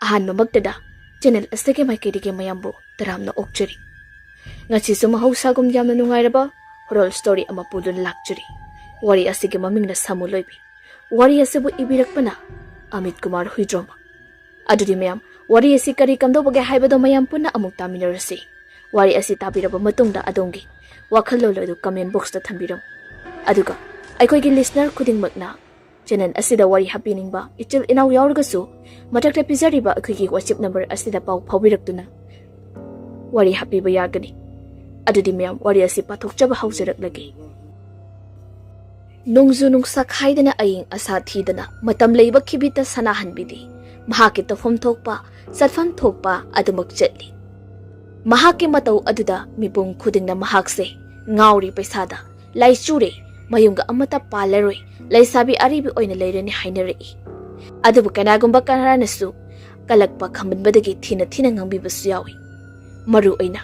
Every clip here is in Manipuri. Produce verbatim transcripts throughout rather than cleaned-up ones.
ꯑꯍꯥꯟꯕꯃꯛꯇꯗ ꯆꯦꯅꯦꯜ ꯑꯁꯤꯒꯤ ꯃꯥꯏꯀꯩꯗꯒꯤ ꯃꯌꯥꯝꯕꯨ ꯇꯔꯥꯝꯅ ꯑꯣꯛꯆꯔꯤ꯫ ꯉꯁꯤꯁꯨ ꯃꯍꯧꯁꯥꯒꯨꯝ ꯌꯥꯝꯅ ꯅꯨꯡꯉꯥꯏꯔꯕ ꯍꯣꯔꯣꯔ ꯁ꯭ꯇꯣꯔꯤ ꯑꯃ ꯄꯨꯗꯨꯅ ꯂꯥꯛꯆꯔꯤ꯫ ꯋꯥꯔꯤ ꯑꯁꯤꯒꯤ ꯃꯃꯤꯡꯅ ꯁꯥꯃꯨ ꯂꯣꯏꯕꯤ꯫ ꯋꯥꯔꯤ ꯑꯁꯤꯕꯨ ꯏꯕꯤꯔꯛꯄꯅ ꯑꯃꯤꯠ ꯀꯨꯃꯥꯔ ꯍꯨꯏꯗ꯭ꯔꯣꯝ꯫ ꯑꯗꯨꯗꯤ ꯃꯌꯥꯝ, ꯋꯥꯔꯤ ꯑꯁꯤ ꯀꯔꯤ ꯀꯝꯗꯧꯕꯒꯦ ꯍꯥꯏꯕꯗꯣ ꯃꯌꯥꯝ ꯄꯨꯟꯅ ꯑꯃꯨꯛ ꯇꯥꯃꯤꯟꯅꯔꯁꯤ꯫ ꯋꯥꯔꯤ ꯑꯁꯤ ꯇꯥꯕꯤꯔꯕ ꯃꯇꯨꯡꯗ ꯑꯗꯣꯝꯒꯤ ꯋꯥꯈꯜꯂꯣꯟ ꯑꯗꯨ ꯀꯃꯦꯟ ꯕꯣꯛꯁꯇ ꯊꯝꯕꯤꯔꯝꯃꯨ꯫ ꯑꯗꯨꯒ ꯑꯩꯈꯣꯏꯒꯤ ꯂꯤꯁꯅꯔ ꯈꯨꯗꯤꯡꯃꯛꯅ ꯆꯦꯅꯦꯜ ꯑꯁꯤꯗ ꯋꯥꯔꯤ ꯍꯥꯞꯄꯤꯅꯤꯡꯕ ꯏꯆꯤꯜ ꯏꯅꯥꯎ ꯌꯥꯎꯔꯒꯁꯨ, ꯃꯊꯛꯇ ꯄꯤꯖꯔꯤꯕ ꯑꯩꯈꯣꯏꯒꯤ WhatsApp ꯅꯝꯕꯔ ꯑꯁꯤꯗ ꯄꯥꯎ ꯐꯥꯎꯕꯤꯔꯛꯇꯨꯅ ꯋꯥꯔꯤ ꯍꯥꯞꯄꯤꯕ ꯌꯥꯒꯅꯤ꯫ ꯑꯗꯨꯗꯤ ꯃꯌꯥꯝ, ꯋꯥꯔꯤ ꯑꯁꯤ ꯄꯥꯊꯣꯛꯆꯕ ꯍꯧꯖꯔꯛꯂꯒꯦ꯫ ꯅꯣꯡꯖꯨ ꯅꯨꯡꯁꯥ ꯈꯥꯏꯗꯅ, ꯑꯏꯪ ꯑꯁꯥ ꯊꯤꯗꯅ, ꯃꯇꯝ ꯂꯩꯕ ꯈꯤꯕꯤꯠꯇ ꯁꯅꯥꯍꯟꯕꯤꯗꯤ ꯃꯍꯥꯛꯀꯤ ꯇꯧꯐꯝ ꯊꯣꯛꯄ, ꯆꯠꯐꯝ ꯊꯣꯛꯄ ꯑꯗꯨꯃꯛ ꯆꯠꯂꯤ꯫ ꯃꯍꯥꯛꯀꯤ ꯃꯇꯧ ꯑꯗꯨꯗ ꯃꯤꯄꯨꯝ ꯈꯨꯗꯤꯡꯅ ꯃꯍꯥꯛꯁꯦ ꯉꯥꯎꯔꯦ ꯄꯩꯁꯥꯗ, ꯂꯥꯏꯆꯨꯔꯦ, ꯃꯌꯨꯝꯒ ꯑꯃꯠꯇ ꯄꯥꯜꯂꯔꯣꯏ, ꯂꯩꯁꯥꯕꯤ ꯑꯔꯤꯕꯤ ꯑꯣꯏꯅ ꯂꯩꯔꯅꯤ ꯍꯥꯏꯅꯔꯛꯏ꯫ ꯑꯗꯨꯕꯨ ꯀꯅꯥꯒꯨꯝꯕ ꯈꯔꯅꯁꯨ ꯀꯜꯂꯛꯄ ꯈꯝꯕꯟꯕꯗꯒꯤ ꯊꯤꯅ ꯊꯤꯅ ꯉꯥꯡꯕꯤꯕꯁꯨ ꯌꯥꯎꯏ꯫ ꯃꯔꯨ ꯑꯣꯏꯅ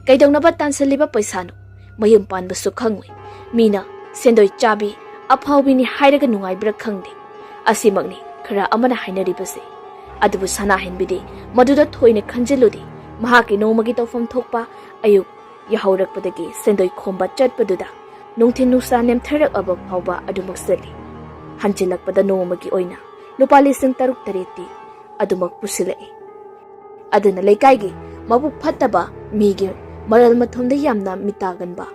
ꯀꯩꯗꯧꯅꯕ ꯇꯥꯟꯁꯤꯜꯂꯤꯕ ꯄꯩꯁꯥꯅꯣ? ꯃꯌꯨꯝ ꯄꯥꯟꯕꯁꯨ ꯈꯪꯉꯣꯏ꯫ ꯃꯤꯅ ꯁꯦꯟꯗꯣꯏ ꯆꯥꯕꯤ, ꯑꯐꯥꯎꯕꯤꯅꯤ ꯍꯥꯏꯔꯒ ꯅꯨꯡꯉꯥꯏꯕ꯭ꯔꯥ ꯈꯪꯗꯦ꯫ ꯑꯁꯤꯃꯛꯅꯤ ꯈꯔ ꯑꯃꯅ ꯍꯥꯏꯅꯔꯤꯕꯁꯦ꯫ ꯑꯗꯨꯕꯨ ꯁꯅꯥꯍꯟꯕꯤꯗꯤ ꯃꯗꯨꯗ ꯊꯣꯏꯅ ꯈꯟꯖꯤꯜꯂꯨꯗꯦ꯫ ꯃꯍꯥꯛꯀꯤ ꯅꯣꯡꯃꯒꯤ ꯇꯧꯐꯝ ꯊꯣꯛꯄ ꯑꯌꯨꯛ ꯌꯥꯍꯧꯔꯛꯄꯗꯒꯤ ꯁꯦꯟꯗꯣꯏ ꯈꯣꯝꯕ ꯆꯠꯄꯗꯨꯗ ꯅꯨꯡꯊꯤꯜ ꯅꯨꯡꯁꯥ ꯅꯦꯝꯊꯔꯛꯑꯕ ꯐꯥꯎꯕ ꯑꯗꯨꯃꯛ ꯆꯠꯂꯤ꯫ ꯍꯟꯖꯤꯜꯂꯛꯄꯗ ꯅꯣꯡꯃꯒꯤ ꯑꯣꯏꯅ ꯂꯨꯄꯥ ꯂꯤꯁꯤꯡ ꯇꯔꯨꯛ ꯇꯔꯦꯠꯇꯤ ꯑꯗꯨꯃꯛ ꯄꯨꯁꯤꯜꯂꯛꯏ꯫ ꯑꯗꯨꯅ ꯂꯩꯀꯥꯏꯒꯤ ꯃꯕꯨꯛ ꯐꯠꯇꯕ, ꯃꯤꯒꯤ ꯃꯔꯜ ꯃꯊꯨꯝꯗ ꯌꯥꯝꯅ ꯃꯤꯇꯥꯒꯟꯕ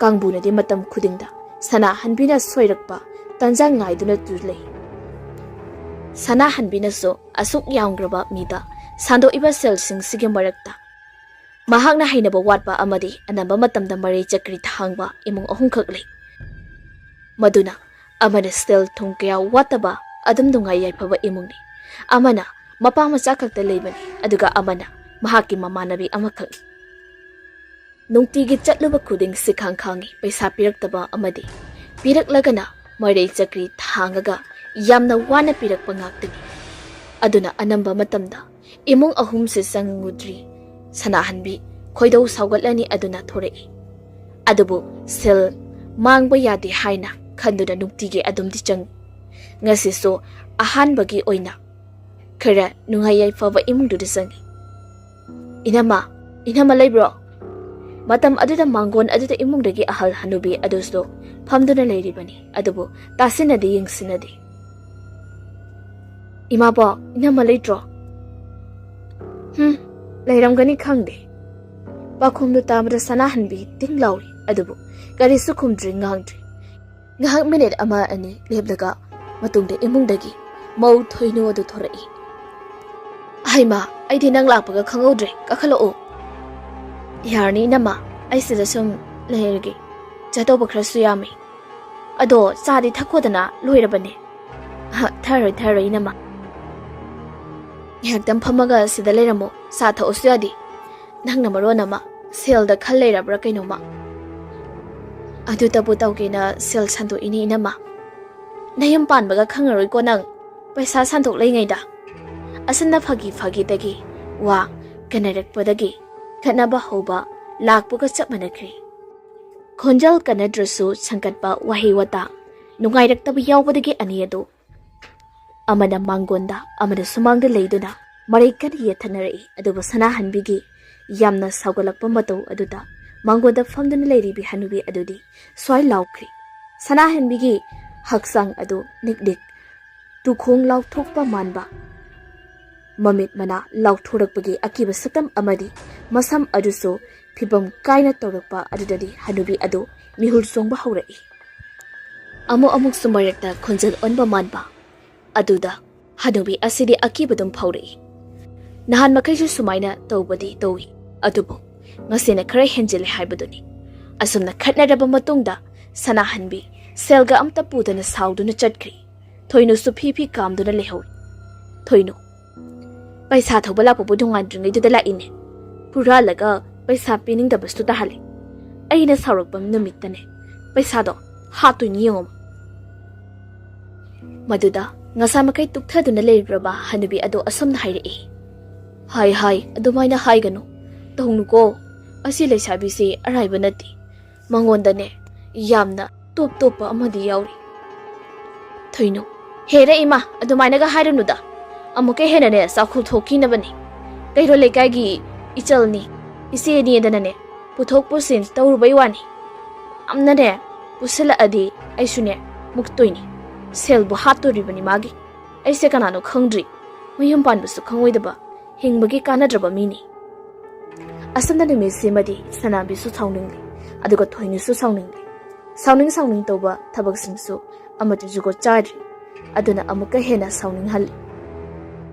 ꯀꯥꯡꯕꯨꯅꯗꯤ ꯃꯇꯝ ꯈꯨꯗꯤꯡꯗ ꯁꯅꯥꯍꯟꯕꯤꯅ ꯁꯣꯏꯔꯛꯄ ꯇꯟꯖꯥ ꯉꯥꯏꯗꯨꯅꯁꯨ ꯂꯩ꯫ ꯁꯅꯥꯍꯟꯕꯤꯅꯁꯨ ꯑꯁꯨꯛ ꯌꯥꯝꯈ꯭ꯔꯕ ꯃꯤꯗ ꯁꯟꯗꯣꯛꯏꯕ ꯁꯦꯜꯁꯤꯡꯁꯤꯒꯤ ꯃꯔꯛꯇ ꯃꯍꯥꯛꯅ ꯍꯩꯅꯕ ꯋꯥꯠꯄ ꯑꯃꯗꯤ ꯑꯅꯝꯕ ꯃꯇꯝꯗ ꯃꯔꯩ ꯆꯀ꯭ꯔꯤ ꯊꯥꯡꯕ ꯏꯃꯨꯡ ꯑꯍꯨꯝꯈꯛ ꯂꯩ꯫ ꯃꯗꯨꯅ ꯑꯃꯅ ꯁꯦꯜ ꯊꯨꯝ ꯀꯌꯥ ꯋꯥꯠꯇꯕ, ꯑꯗꯨꯝ ꯅꯨꯡꯉꯥꯏ ꯌꯥꯏꯐꯕ ꯏꯃꯨꯡꯅꯤ꯫ ꯑꯃꯅ ꯃꯄꯥ ꯃꯆꯥ ꯈꯛꯇ ꯂꯩꯕꯅꯤ, ꯑꯗꯨꯒ ꯑꯃꯅ ꯃꯍꯥꯛꯀꯤ ꯃꯃꯥꯟꯅꯕꯤ ꯑꯃꯈꯛꯅꯤ꯫ ꯅꯨꯡꯇꯤꯒꯤ ꯆꯠꯂꯨꯕ ꯈꯨꯗꯤꯡ ꯁꯤꯈꯥꯡ ꯈꯥꯡꯉꯤ, ꯄꯩꯁꯥ ꯄꯤꯔꯛꯇꯕ ꯑꯃꯗꯤ ꯄꯤꯔꯛꯂꯒꯅ ꯃꯔꯩ ꯆꯀ꯭ꯔꯤ ꯊꯥꯡꯉꯒ ꯌꯥꯝꯅ ꯋꯥꯅ ꯄꯤꯔꯛꯄ ꯉꯥꯛꯇꯅꯤ꯫ ꯑꯗꯨꯅ ꯑꯅꯝꯕ ꯃꯇꯝꯗ ꯏꯃꯨꯡ ꯑꯍꯨꯝꯁꯤ ꯆꯪꯉꯨꯗ꯭ꯔꯤ ꯁꯅꯥꯍꯟꯕꯤ ꯈꯣꯏꯗꯧ ꯁꯥꯎꯒꯠꯂꯅꯤ ꯑꯗꯨꯅ ꯊꯣꯔꯛꯏ꯫ ꯑꯗꯨꯕꯨ ꯁꯦꯜ ꯃꯥꯡꯕ ꯌꯥꯗꯦ ꯍꯥꯏꯅ ꯈꯟꯗꯨꯅ ꯅꯨꯡꯇꯤꯒꯤ ꯑꯗꯨꯝꯗꯤ ꯆꯪꯉꯤ꯫ ꯉꯁꯤꯁꯨ ꯑꯍꯥꯟꯕꯒꯤ ꯑꯣꯏꯅ ꯈꯔ ꯅꯨꯡꯉꯥꯏ ꯌꯥꯏꯐꯕ ꯏꯃꯨꯡꯗꯨꯗ ꯆꯪꯉꯤ꯫ "ꯏꯅꯝꯃ, ꯏꯅꯝꯃ ꯂꯩꯕ꯭ꯔꯣ?" ꯃꯇꯝ ꯑꯗꯨꯗ ꯃꯥꯡꯒꯣꯟ ꯑꯗꯨꯗ ꯏꯃꯨꯡꯗꯒꯤ ꯑꯍꯜ ꯍꯅꯨꯕꯤ ꯑꯗꯨꯁꯨ ꯐꯝꯗꯨꯅ ꯂꯩꯔꯤꯕꯅꯤ, ꯑꯗꯨꯕꯨ ꯇꯥꯁꯤꯟꯅꯗꯦ, ꯌꯦꯡꯁꯤꯟꯅꯗꯦ꯫ "ꯏꯃꯥꯕꯣꯛ, ꯏꯅꯝꯃ ꯂꯩꯇ꯭ꯔꯣ?" "ꯍꯨꯝ, ꯂꯩꯔꯝꯒꯅꯤ ꯈꯪꯗꯦ꯫" ꯄꯥꯎꯈꯨꯝꯗꯨ ꯇꯥꯕꯗ ꯁꯅꯥꯍꯟꯕꯤ ꯇꯤꯡ ꯂꯥꯎꯏ, ꯑꯗꯨꯕꯨ ꯀꯔꯤꯁꯨ ꯈꯨꯝꯗ꯭ꯔꯤ, ꯉꯥꯡꯗ꯭ꯔꯤ꯫ ꯉꯥꯏꯍꯥꯛ ꯃꯤꯅꯤꯠ ꯑꯃ ꯑꯅꯤ ꯂꯦꯞꯂꯒ ꯃꯇꯨꯡꯗ ꯏꯃꯨꯡꯗꯒꯤ ꯃꯧ ꯊꯣꯏꯅꯨ ꯑꯗꯨ ꯊꯣꯔꯛꯏ꯫ "ꯍꯩꯃꯥ, ꯑꯩꯗꯤ ꯅꯪ ꯂꯥꯛꯄꯒ ꯈꯪꯍꯧꯗ꯭ꯔꯦ, ꯀꯥꯈꯠꯂꯛꯑꯣ꯫" "ꯌꯥꯔꯅꯤ ꯏꯅꯝꯃ, ꯑꯩ ꯁꯤꯗ ꯁꯨꯝ ꯂꯩꯔꯒꯦ, ꯆꯥꯗꯧꯕ ꯈꯔꯁꯨ ꯌꯥꯝꯃꯤ꯫" "ꯑꯗꯣ ꯆꯥꯗꯤ ꯊꯛꯈꯣꯗꯅ, ꯂꯣꯏꯔꯕꯅꯦ꯫" "ꯑꯍ, ꯊꯛꯑꯔꯣꯏ, ꯊꯛꯑꯔꯣꯏ ꯏꯅꯝꯃ꯫ ꯉꯥꯏꯍꯥꯛꯇꯪ ꯐꯝꯃꯒ ꯁꯤꯗ ꯂꯩꯔꯝꯃꯣ, ꯆꯥ ꯊꯛꯎꯁꯨ ꯌꯥꯗꯦ꯫ ꯅꯪꯅ ꯃꯔꯣꯟ ꯑꯃ ꯁꯦꯜꯗ ꯈꯜ ꯂꯩꯔꯕ꯭ꯔꯥ ꯀꯩꯅꯣꯝꯃ꯫ ꯑꯗꯨꯇꯕꯨ ꯇꯧꯒꯦꯅ ꯁꯦꯜ ꯁꯟꯗꯣꯛꯏꯅꯤ ꯏꯅꯝꯃ꯫ ꯅꯌꯨꯝ ꯄꯥꯟꯕꯒ ꯈꯪꯉꯔꯣꯏꯀꯣ ꯅꯪ, ꯄꯩꯁꯥ ꯁꯟꯗꯣꯛ ꯂꯩꯉꯩꯗ꯫" ꯑꯁꯨꯝꯅ ꯐꯥꯒꯤ ꯐꯥꯒꯤꯗꯒꯤ ꯋꯥ ꯀꯟꯅꯔꯛꯄꯗꯒꯤ ꯈꯠꯅꯕ ꯍꯧꯕ ꯂꯥꯛꯄꯒ ꯆꯞ ꯃꯥꯟꯅꯈ꯭ꯔꯦ꯫ ꯈꯣꯟꯖꯦꯜ ꯀꯟꯅꯗ꯭ꯔꯁꯨ ꯁꯪꯒꯠꯄ ꯋꯥꯍꯩ ꯋꯥꯇꯥ, ꯅꯨꯡꯉꯥꯏꯔꯛꯇꯕ ꯌꯥꯎꯕꯗꯒꯤ ꯑꯅꯤ ꯑꯗꯨ ꯑꯃꯅ ꯃꯥꯡꯒꯣꯟꯗ, ꯑꯃꯅ ꯁꯨꯃꯥꯡꯗ ꯂꯩꯗꯨꯅ ꯃꯔꯩ ꯀꯟꯅ ꯌꯦꯠꯊꯅꯔꯛꯏ꯫ ꯑꯗꯨꯕꯨ ꯁꯅꯥꯍꯟꯕꯤꯒꯤ ꯌꯥꯝꯅ ꯁꯥꯎꯒꯠꯂꯛꯄ ꯃꯇꯧ ꯑꯗꯨꯗ ꯃꯥꯡꯒꯣꯟꯗ ꯐꯝꯗꯨꯅ ꯂꯩꯔꯤꯕꯤ ꯍꯅꯨꯕꯤ ꯑꯗꯨꯗꯤ ꯁ꯭ꯋꯥꯏ ꯂꯥꯎꯈ꯭ꯔꯤ꯫ ꯁꯅꯥꯍꯟꯕꯤꯒꯤ ꯍꯛꯆꯥꯡ ꯑꯗꯨ ꯅꯤꯛ ꯅꯤꯛ ꯇꯨꯈꯣꯡ ꯂꯥꯎꯊꯣꯛꯄ ꯃꯥꯟꯕ, ꯃꯃꯤꯠ ꯃꯅꯥ ꯂꯥꯎꯊꯣꯔꯛꯄꯒꯤ ꯑꯀꯤꯕ ꯁꯛꯇꯝ ꯑꯃꯗꯤ ꯃꯁꯝ ꯑꯗꯨꯁꯨ ꯐꯤꯕꯝ ꯀꯥꯏꯅ ꯇꯧꯔꯛꯄ ꯑꯗꯨꯗꯗꯤ ꯍꯅꯨꯕꯤ ꯑꯗꯨ ꯃꯤꯍꯨꯜ ꯆꯣꯡꯕ ꯍꯧꯔꯛꯏ꯫ ꯑꯃꯨꯛ ꯑꯃꯨꯛꯁꯨ ꯃꯔꯛꯇ ꯈꯣꯟꯖꯦꯜ ꯑꯣꯟꯕ ꯃꯥꯟꯕ꯫ ꯑꯗꯨꯗ ꯍꯅꯨꯕꯤ ꯑꯁꯤꯗꯤ ꯑꯀꯤꯕꯗꯨꯝ ꯐꯥꯎꯔꯛꯏ꯫ ꯅꯍꯥꯟ ꯃꯈꯩꯁꯨ ꯁꯨꯃꯥꯏꯅ ꯇꯧꯕꯗꯤ ꯇꯧꯏ, ꯑꯗꯨꯕꯨ ꯉꯁꯤꯅ ꯈꯔ ꯍꯦꯟꯖꯤꯜꯂꯦ ꯍꯥꯏꯕꯗꯨꯅꯤ꯫ ꯑꯁꯨꯝꯅ ꯈꯠꯅꯔꯕ ꯃꯇꯨꯡꯗ ꯁꯅꯥꯍꯟꯕꯤ ꯁꯦꯜꯒ ꯑꯝꯇ ꯄꯨꯗꯅ ꯁꯥꯎꯗꯨꯅ ꯆꯠꯈ꯭ꯔꯤ꯫ ꯊꯣꯏꯅꯨꯁꯨ ꯐꯤ ꯐꯤ ꯀꯥꯝꯗꯨꯅ ꯂꯩꯍꯧꯏ꯫ "ꯊꯣꯏꯅꯨ, ꯄꯩꯁꯥ ꯊꯧꯕ ꯂꯥꯛꯄꯕꯨ ꯅꯣꯡꯉꯥꯟꯗ꯭ꯔꯤꯉꯩꯗꯨꯗ ꯂꯥꯛꯏꯅꯦ꯫ ꯍꯨꯔꯥꯜꯂꯒ ꯄꯩꯁꯥ ꯄꯤꯅꯤꯡꯗꯕꯁꯨ ꯇꯥꯍꯜꯂꯤ꯫ ꯑꯩꯅ ꯁꯥꯎꯔꯛꯄ ꯅꯨꯃꯤꯠꯇꯅꯦ ꯄꯩꯁꯥꯗꯣ ꯍꯥꯠꯇꯣꯏꯅꯤ ꯌꯦꯡꯉꯣ꯫" ꯃꯗꯨꯗ ꯉꯁꯥ ꯃꯈꯩ ꯇꯨꯛꯊꯗꯨꯅ ꯂꯩꯔꯨꯔꯕ ꯍꯅꯨꯕꯤ ꯑꯗꯨ ꯑꯁꯨꯝꯅ ꯍꯥꯏꯔꯛꯏ꯫ "ꯍꯥꯏ ꯍꯥꯏ, ꯑꯗꯨꯃꯥꯏꯅ ꯍꯥꯏꯒꯅꯨ꯫ ꯇꯧꯅꯨꯀꯣ꯫ ꯑꯁꯤ ꯂꯩꯁꯥꯕꯤꯁꯤ ꯑꯔꯥꯏꯕ ꯅꯠꯇꯦ꯫ ꯃꯉꯣꯟꯗꯅꯦ ꯌꯥꯝꯅ ꯇꯣꯞ ꯇꯣꯞꯄ ꯑꯃꯗꯤ ꯌꯥꯎꯔꯤ꯫" "ꯊꯣꯏꯅꯨ, ꯍꯦꯔꯦ ꯏꯃꯥ, ꯑꯗꯨꯃꯥꯏꯅꯒ ꯍꯥꯏꯔꯨꯅꯨꯗ꯫ ꯑꯃꯨꯛꯀ ꯍꯦꯟꯅꯅꯦ ꯆꯥꯎꯈꯠ ꯊꯣꯛꯈꯤꯅꯕꯅꯤ꯫ ꯀꯩꯔꯣꯜ ꯂꯩꯀꯥꯏꯒꯤ ꯏꯆꯜꯅꯤ, ꯏꯆꯦꯅꯤꯗꯅꯅꯦ ꯄꯨꯊꯣꯛ ꯄꯨꯁꯤꯟ ꯇꯧꯔꯨꯕꯩ ꯋꯥꯅꯤ꯫ ꯌꯥꯝꯅꯅꯦ ꯄꯨꯁꯤꯜꯂꯛꯑꯗꯤ ꯑꯩꯁꯨꯅꯦ ꯃꯨꯛꯇꯣꯏꯅꯤ꯫ ꯁꯦꯜꯕꯨ ꯍꯥꯠꯇꯣꯔꯤꯕꯅꯤ ꯃꯥꯒꯤ꯫ ꯑꯩꯁꯦ ꯀꯅꯥꯅꯣ ꯈꯪꯗ꯭ꯔꯤ, ꯃꯌꯨꯝ ꯄꯥꯟꯕꯁꯨ ꯈꯪꯉꯣꯏꯗꯕ, ꯍꯤꯡꯕꯒꯤ ꯀꯥꯟꯅꯗ꯭ꯔꯕ ꯃꯤꯅꯤ꯫ ꯑꯁꯨꯝꯅ ꯅꯨꯃꯤꯠꯁꯤꯃꯗꯤ ꯁꯅꯥꯕꯤꯁꯨ ꯁꯥꯎꯅꯤꯡꯂꯤ, ꯑꯗꯨꯒ ꯊꯣꯏꯅꯁꯨ ꯁꯥꯎꯅꯤꯡꯂꯤ꯫ ꯁꯥꯎꯅꯤꯡ ꯁꯥꯎꯅꯤꯡ ꯇꯧꯕ ꯊꯕꯛꯁꯤꯡꯁꯨ ꯑꯃꯠꯇ ꯖꯨꯒꯣꯠ ꯆꯥꯗ꯭ꯔꯤ꯫ ꯑꯗꯨꯅ ꯑꯃꯨꯛꯀ ꯍꯦꯟꯅ ꯁꯥꯎꯅꯤꯡꯍꯜꯂꯤ꯫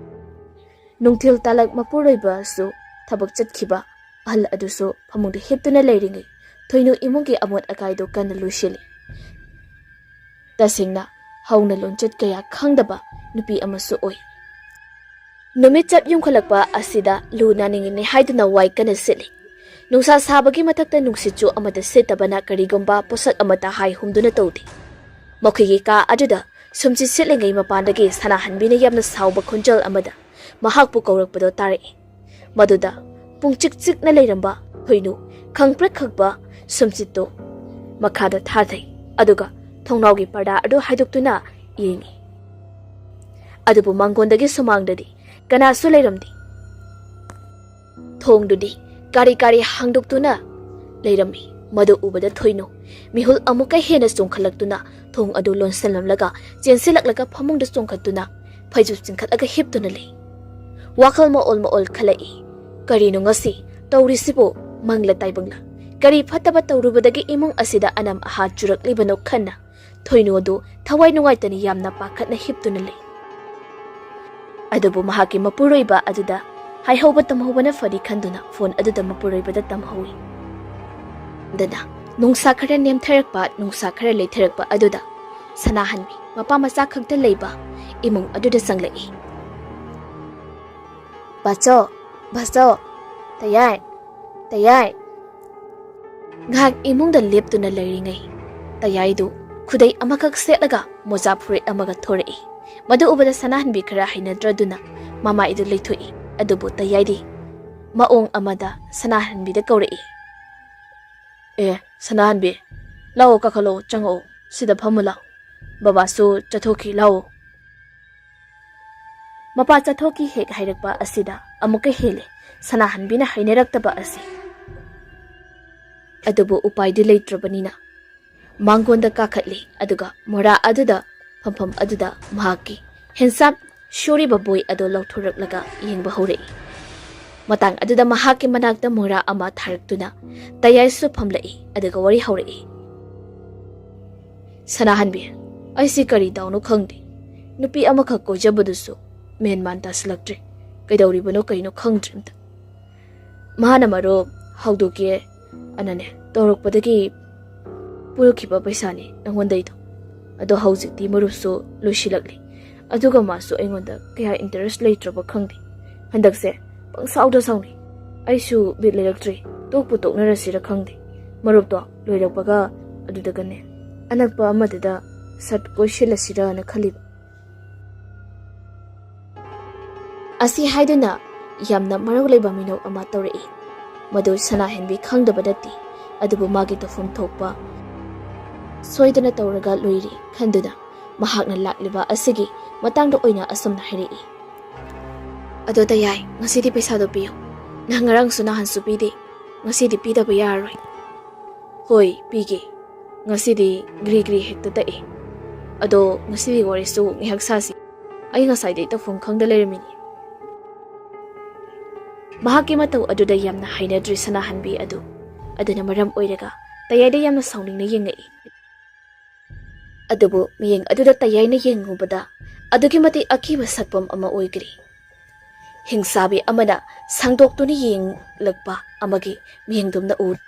ꯅꯨꯡꯊꯤꯜ ꯇꯥꯂꯛ ꯃꯄꯨꯔꯣꯏꯕꯁꯨ ꯊꯕꯛ ꯆꯠꯈꯤꯕ꯫ ꯑꯍꯜ ꯑꯗꯨꯁꯨ ꯐꯃꯨꯡꯗ ꯍꯤꯞꯇꯨꯅ ꯂꯩꯔꯤꯉꯩ ꯊꯣꯏꯅꯨ ꯏꯃꯨꯡꯒꯤ ꯑꯃꯣꯠ ꯑꯀꯥꯏꯗꯨ ꯀꯟꯅ ꯂꯣꯏꯁꯤꯜꯂꯤ꯫ ꯇꯁꯦꯡꯅ ꯍꯧꯅ ꯂꯣꯟꯆꯠ ꯀꯌꯥ ꯈꯪꯗꯕ ꯅꯨꯄꯤ ꯑꯃꯁꯨ ꯑꯣꯏ꯫ ꯅꯨꯃꯤꯠ ꯆꯞ ꯌꯨꯝꯈꯠꯂꯛꯄ ꯑꯁꯤꯗ ꯂꯨ ꯅꯥꯅꯤꯡꯉꯤꯅꯤ ꯍꯥꯏꯗꯨꯅ ꯋꯥꯏ ꯀꯟꯅ ꯁꯤꯠꯂꯤ꯫ ꯅꯨꯡꯁꯥ ꯁꯥꯕꯒꯤ ꯃꯊꯛꯇ ꯅꯨꯡꯁꯤꯠꯁꯨ ꯑꯃꯠꯇ ꯁꯤꯠꯇꯕꯅ ꯀꯔꯤꯒꯨꯝꯕ ꯄꯣꯠꯁꯛ ꯑꯃꯠꯇ ꯍꯥꯏ ꯍꯨꯝꯗꯨꯅ ꯇꯧꯗꯦ꯫ ꯃꯈꯣꯏꯒꯤ ꯀꯥ ꯑꯗꯨꯗ ꯁꯨꯝꯁꯤꯠ ꯁꯤꯠꯂꯤꯉꯩ ꯃꯄꯥꯟꯗꯒꯤ ꯁꯅꯥꯍꯟꯕꯤꯅ ꯌꯥꯝꯅ ꯁꯥꯎꯕ ꯈꯣꯟꯖꯦꯜ ꯑꯃꯗ ꯃꯍꯥꯛꯄꯨ ꯀꯧꯔꯛꯄꯗꯣ ꯇꯥꯔꯛꯏ꯫ ꯃꯗꯨꯗ ꯄꯨꯡꯆꯤꯛ ꯆꯤꯛꯅ ꯂꯩꯔꯝꯕ ꯊꯣꯏꯅꯨ ꯈꯪꯄ꯭ꯔꯦꯛ ꯈꯪꯕ ꯁꯨꯝꯁꯤꯠꯇꯨ ꯃꯈꯥꯗ ꯊꯥꯊꯩ, ꯑꯗꯨꯒ ꯊꯣꯡꯅꯥꯎꯒꯤ ꯄꯔꯗꯥ ꯑꯗꯨ ꯍꯥꯏꯗꯣꯛꯇꯨꯅ ꯌꯦꯡꯉꯤ꯫ ꯑꯗꯨꯕꯨ ꯃꯥꯡꯒꯣꯟꯗꯒꯤ ꯁꯨꯃꯥꯡꯗꯗꯤ ꯀꯅꯥꯁꯨ ꯂꯩꯔꯝꯗꯦ꯫ ꯊꯣꯡꯗꯨꯗꯤ ꯀꯥꯔꯤ ꯀꯥꯔꯤ ꯍꯥꯡꯗꯣꯛꯇꯨꯅ ꯂꯩꯔꯝꯃꯤ꯫ ꯃꯗꯨ ꯎꯕꯗ ꯊꯣꯏꯅꯨ ꯃꯤꯍꯨꯜ ꯑꯃꯨꯛꯀ ꯍꯦꯟꯅ ꯆꯣꯡꯈꯠꯂꯛꯇꯨꯅ ꯊꯣꯡ ꯑꯗꯨ ꯂꯣꯟꯁꯤꯜꯂꯝꯂꯒ ꯆꯦꯟꯁꯤꯜꯂꯛꯂꯒ ꯐꯃꯨꯡꯗ ꯆꯣꯡꯈꯠꯇꯨꯅ ꯐꯩꯖꯨꯞ ꯆꯤꯡꯈꯠꯂꯒ ꯍꯤꯞꯇꯨꯅ ꯂꯩ꯫ ꯋꯥꯈꯜ ꯃꯑꯣꯜ ꯃꯑꯣꯜ ꯈꯜꯂꯛꯏ꯫ ꯀꯔꯤꯅꯣ ꯉꯁꯤ ꯇꯧꯔꯤꯁꯤꯕꯨ? ꯃꯪꯂ ꯇꯥꯏꯕꯪꯂ? ꯀꯔꯤ ꯐꯠꯇꯕ ꯇꯧꯔꯨꯕꯗꯒꯤ ꯏꯃꯨꯡ ꯑꯁꯤꯗ ꯑꯅꯝ ꯑꯍꯥ ꯆꯨꯔꯛꯂꯤꯕꯅꯣ ꯈꯟꯅ ꯊꯣꯏꯅꯨ ꯑꯗꯨ ꯊꯋꯥꯏ ꯅꯨꯡꯉꯥꯏꯇꯅ ꯌꯥꯝꯅ ꯄꯥꯈꯠꯅ ꯍꯤꯞꯇꯨꯅ ꯂꯩ꯫ ꯑꯗꯨꯕꯨ ꯃꯍꯥꯛꯀꯤ ꯃꯄꯨꯔꯣꯏꯕ ꯑꯗꯨꯗ ꯍꯥꯏꯍꯧꯕ ꯇꯝꯍꯧꯕꯅ ꯐꯅꯤ ꯈꯟꯗꯨꯅ ꯐꯣꯟ ꯑꯗꯨꯗ ꯃꯄꯨꯔꯣꯏꯕꯗ ꯇꯝꯍꯧꯏ꯫ ꯑꯗꯨꯅ ꯅꯨꯡꯁꯥ ꯈꯔ ꯅꯦꯝꯊꯔꯛꯄ, ꯅꯨꯡꯁꯥ ꯈꯔ ꯂꯩꯊꯔꯛꯄ ꯑꯗꯨꯗ ꯁꯅꯥꯍꯟꯕꯤ ꯃꯄꯥ ꯃꯆꯥ ꯈꯛꯇ ꯂꯩꯕ ꯏꯃꯨꯡ ꯑꯗꯨꯗ ꯆꯪꯂꯛꯏ꯫ "ꯕꯥꯆꯧ, ꯕꯥꯆꯧ, ꯇꯌꯥꯏ, ꯇꯌꯥꯏ!" ꯉꯥꯏꯍꯥꯛ ꯏꯃꯨꯡꯗ ꯂꯦꯞꯇꯨꯅ ꯂꯩꯔꯤꯉꯩ ꯇꯌꯥꯏꯗꯨ ꯈꯨꯗꯩ ꯑꯃꯈꯛ ꯁꯦꯠꯂꯒ ꯃꯣꯖꯥ ꯐꯨꯔꯤꯠ ꯑꯃꯒ ꯊꯣꯔꯛꯏ꯫ ꯃꯗꯨ ꯎꯕꯗ ꯁꯅꯥꯍꯟꯕꯤ ꯈꯔ ꯍꯩꯅꯗ꯭ꯔꯗꯨꯅ ꯃꯃꯥꯏꯗꯨ ꯂꯩꯊꯣꯛꯏ꯫ ꯑꯗꯨꯕꯨ ꯇꯌꯥꯏꯗꯤ ꯃꯑꯣꯡ ꯑꯃꯗ ꯁꯅꯥꯍꯟꯕꯤꯗ ꯀꯧꯔꯛꯏ꯫ "ꯑꯦ, ꯁꯅꯥꯍꯟꯕꯤ, ꯂꯥꯛꯑꯣ, ꯀꯥꯈꯠꯂꯛꯑꯣ, ꯆꯪꯉꯛꯑꯣ, ꯁꯤꯗ ꯐꯝꯃꯨ ꯂꯥꯛꯑꯣ꯫ ꯕꯕꯥꯁꯨ ꯆꯠꯊꯣꯛꯈꯤ, ꯂꯥꯛꯑꯣ꯫" ꯃꯄꯥ ꯆꯠꯊꯣꯛꯈꯤ ꯍꯦꯛ ꯍꯥꯏꯔꯛꯄ ꯑꯁꯤꯗ ꯑꯃꯨꯛꯀ ꯍꯦꯜꯂꯦ ꯁꯅꯥꯍꯟꯕꯤꯅ ꯍꯩꯅꯔꯛꯇꯕ ꯑꯁꯤ꯫ ꯑꯗꯨꯕꯨ ꯎꯄꯥꯏꯗꯤ ꯂꯩꯇ꯭ꯔꯕꯅꯤꯅ ꯃꯥꯡꯒꯣꯟꯗ ꯀꯥꯈꯠꯂꯤ, ꯑꯗꯨꯒ ꯃꯣꯔꯥ ꯑꯗꯨꯗ, ꯐꯝꯐꯝ ꯑꯗꯨꯗ ꯃꯍꯥꯛꯀꯤ ꯍꯦꯟꯁꯥꯞ ꯁꯨꯔꯤꯕ ꯕꯣꯏ ꯑꯗꯨ ꯂꯧꯊꯣꯔꯛꯂꯒ ꯌꯦꯡꯕ ꯍꯧꯔꯛꯏ꯫ ꯃꯇꯥꯡ ꯑꯗꯨꯗ ꯃꯍꯥꯛꯀꯤ ꯃꯅꯥꯛꯇ ꯃꯣꯔꯥ ꯑꯃ ꯊꯥꯔꯛꯇꯨꯅ ꯇꯌꯥꯏꯁꯨ ꯐꯝꯂꯛꯏ, ꯑꯗꯨꯒ ꯋꯥꯔꯤ ꯍꯧꯔꯛꯏ꯫ "ꯁꯅꯥꯍꯟꯕꯤ, ꯑꯩꯁꯤ ꯀꯔꯤ ꯗꯥꯎꯅꯣ ꯈꯪꯗꯦ꯫ ꯅꯨꯄꯤ ꯑꯃꯈꯛ ꯀꯣꯏꯖꯕꯗꯨꯁꯨ ꯃꯦꯟ ꯃꯥꯟ ꯇꯥꯁꯤꯜꯂꯛꯇ꯭ꯔꯦ꯫ ꯀꯩꯗꯧꯔꯤꯕꯅꯣ ꯀꯩꯅꯣ ꯈꯪꯗ꯭ꯔꯦ ꯑꯝꯇ꯫ ꯃꯥꯅ ꯃꯔꯨꯞ ꯍꯧꯗꯣꯛꯀꯦ ꯑꯅꯅꯦ ꯇꯧꯔꯛꯄꯗꯒꯤ ꯄꯨꯔꯛꯈꯤꯕ ꯄꯩꯁꯥꯅꯤ ꯅꯪꯉꯣꯟꯗꯩꯗꯣ꯫ ꯑꯗꯣ ꯍꯧꯖꯤꯛꯇꯤ ꯃꯔꯨꯞꯁꯨ ꯂꯣꯏꯁꯤꯜꯂꯛꯂꯤ꯫ ꯑꯗꯨꯒ ꯃꯥꯁꯨ ꯑꯩꯉꯣꯟꯗ ꯀꯌꯥ ꯏꯟꯇꯔꯦꯁ ꯂꯩꯇ꯭ꯔꯕ ꯈꯪꯗꯦ꯫ ꯍꯟꯗꯛꯁꯦ ꯄꯪꯁꯥꯎꯗ ꯁꯥꯎꯅꯩ꯫ ꯑꯩꯁꯨ ꯕꯤꯠ ꯂꯩꯔꯛꯇ꯭ꯔꯦ꯫ ꯇꯣꯛꯄꯨ ꯇꯣꯛꯅꯔꯁꯤꯔ ꯈꯪꯗꯦ꯫ ꯃꯔꯨꯞꯇꯣ ꯂꯣꯏꯔꯛꯄꯒ ꯑꯗꯨꯗꯒꯅꯦ ꯑꯅꯛꯄ ꯑꯃꯗꯨꯗ ꯁꯠ ꯀꯣꯏꯁꯤꯜꯂꯁꯤꯔꯅ ꯈꯜꯂꯤꯕ"꯫ ꯑꯁꯤ ꯍꯥꯏꯗꯨꯅ ꯌꯥꯝꯅ ꯃꯔꯧ ꯂꯩꯕ ꯃꯤꯅꯧ ꯑꯃ ꯇꯧꯔꯛꯏ꯫ ꯃꯗꯨ ꯁꯅꯥꯍꯦꯟꯕꯤ ꯈꯪꯗꯕ ꯅꯠꯇꯦ, ꯑꯗꯨꯕꯨ ꯃꯥꯒꯤ ꯇꯧꯐꯝ ꯊꯣꯛꯄ ꯁꯣꯏꯗꯅ ꯇꯧꯔꯒ ꯂꯣꯏꯔꯦ ꯈꯟꯗꯨꯅ ꯃꯍꯥꯛꯅ ꯂꯥꯛꯂꯤꯕ ꯑꯁꯤꯒꯤ ꯃꯇꯥꯡꯗ ꯑꯣꯏꯅ ꯑꯁꯨꯝꯅ ꯍꯥꯏꯔꯛꯏ꯫ "ꯑꯗꯣ ꯇꯌꯥꯏ, ꯉꯁꯤꯗꯤ ꯄꯩꯁꯥꯗꯣ ꯄꯤꯌꯨ꯫ ꯅꯪ ꯉꯔꯥꯡꯁꯨ ꯅꯍꯥꯟꯁꯨ ꯄꯤꯗꯦ꯫ ꯉꯁꯤꯗꯤ ꯄꯤꯗꯕ ꯌꯥꯔꯔꯣꯏ"꯫ "ꯍꯣꯏ, ꯄꯤꯒꯦ꯫ ꯉꯁꯤꯗꯤ ꯒ꯭ꯔꯤ ꯒ꯭ꯔꯤ ꯍꯦꯛꯇ ꯇꯛꯑꯦ꯫ ꯑꯗꯣ ꯉꯁꯤꯗꯤ ꯋꯥꯔꯤꯁꯨ ꯉꯥꯏꯍꯥꯛ ꯁꯥꯁꯤ꯫ ꯑꯩ ꯉꯁꯥꯏꯗꯩ ꯇꯧꯐꯝ ꯈꯪꯗ ꯂꯩꯔꯝꯃꯤꯅꯤ"꯫ ꯃꯍꯥꯛꯀꯤ ꯃꯇꯧ ꯑꯗꯨꯗ ꯌꯥꯝꯅ ꯍꯩꯅꯗ꯭ꯔꯤ ꯁꯅꯥꯍꯟꯕꯤ ꯑꯗꯨ꯫ ꯑꯗꯨꯅ ꯃꯔꯝ ꯑꯣꯏꯔꯒ ꯇꯌꯥꯏꯗ ꯌꯥꯝꯅ ꯁꯥꯎꯅꯤꯡꯅ ꯌꯦꯡꯉꯛꯏ꯫ ꯑꯗꯨꯕꯨ ꯃꯤꯠꯌꯦꯡ ꯑꯗꯨꯗ ꯇꯌꯥꯏꯅ ꯌꯦꯡꯉꯨꯕꯗ ꯑꯗꯨꯛꯀꯤ ꯃꯇꯤꯛ ꯑꯀꯤꯕ ꯁꯛꯐꯝ ꯑꯃ ꯑꯣꯏꯈ꯭ꯔꯦ꯫ ꯍꯤꯡꯁꯥꯕꯤ ꯑꯃꯅ ꯁꯥꯡꯗꯣꯛꯇꯨꯅ ꯌꯦꯡꯂꯛꯄ ꯑꯃꯒꯤ ꯃꯤꯠꯌꯦꯡꯗꯨꯝꯅ ꯎꯔꯦ꯫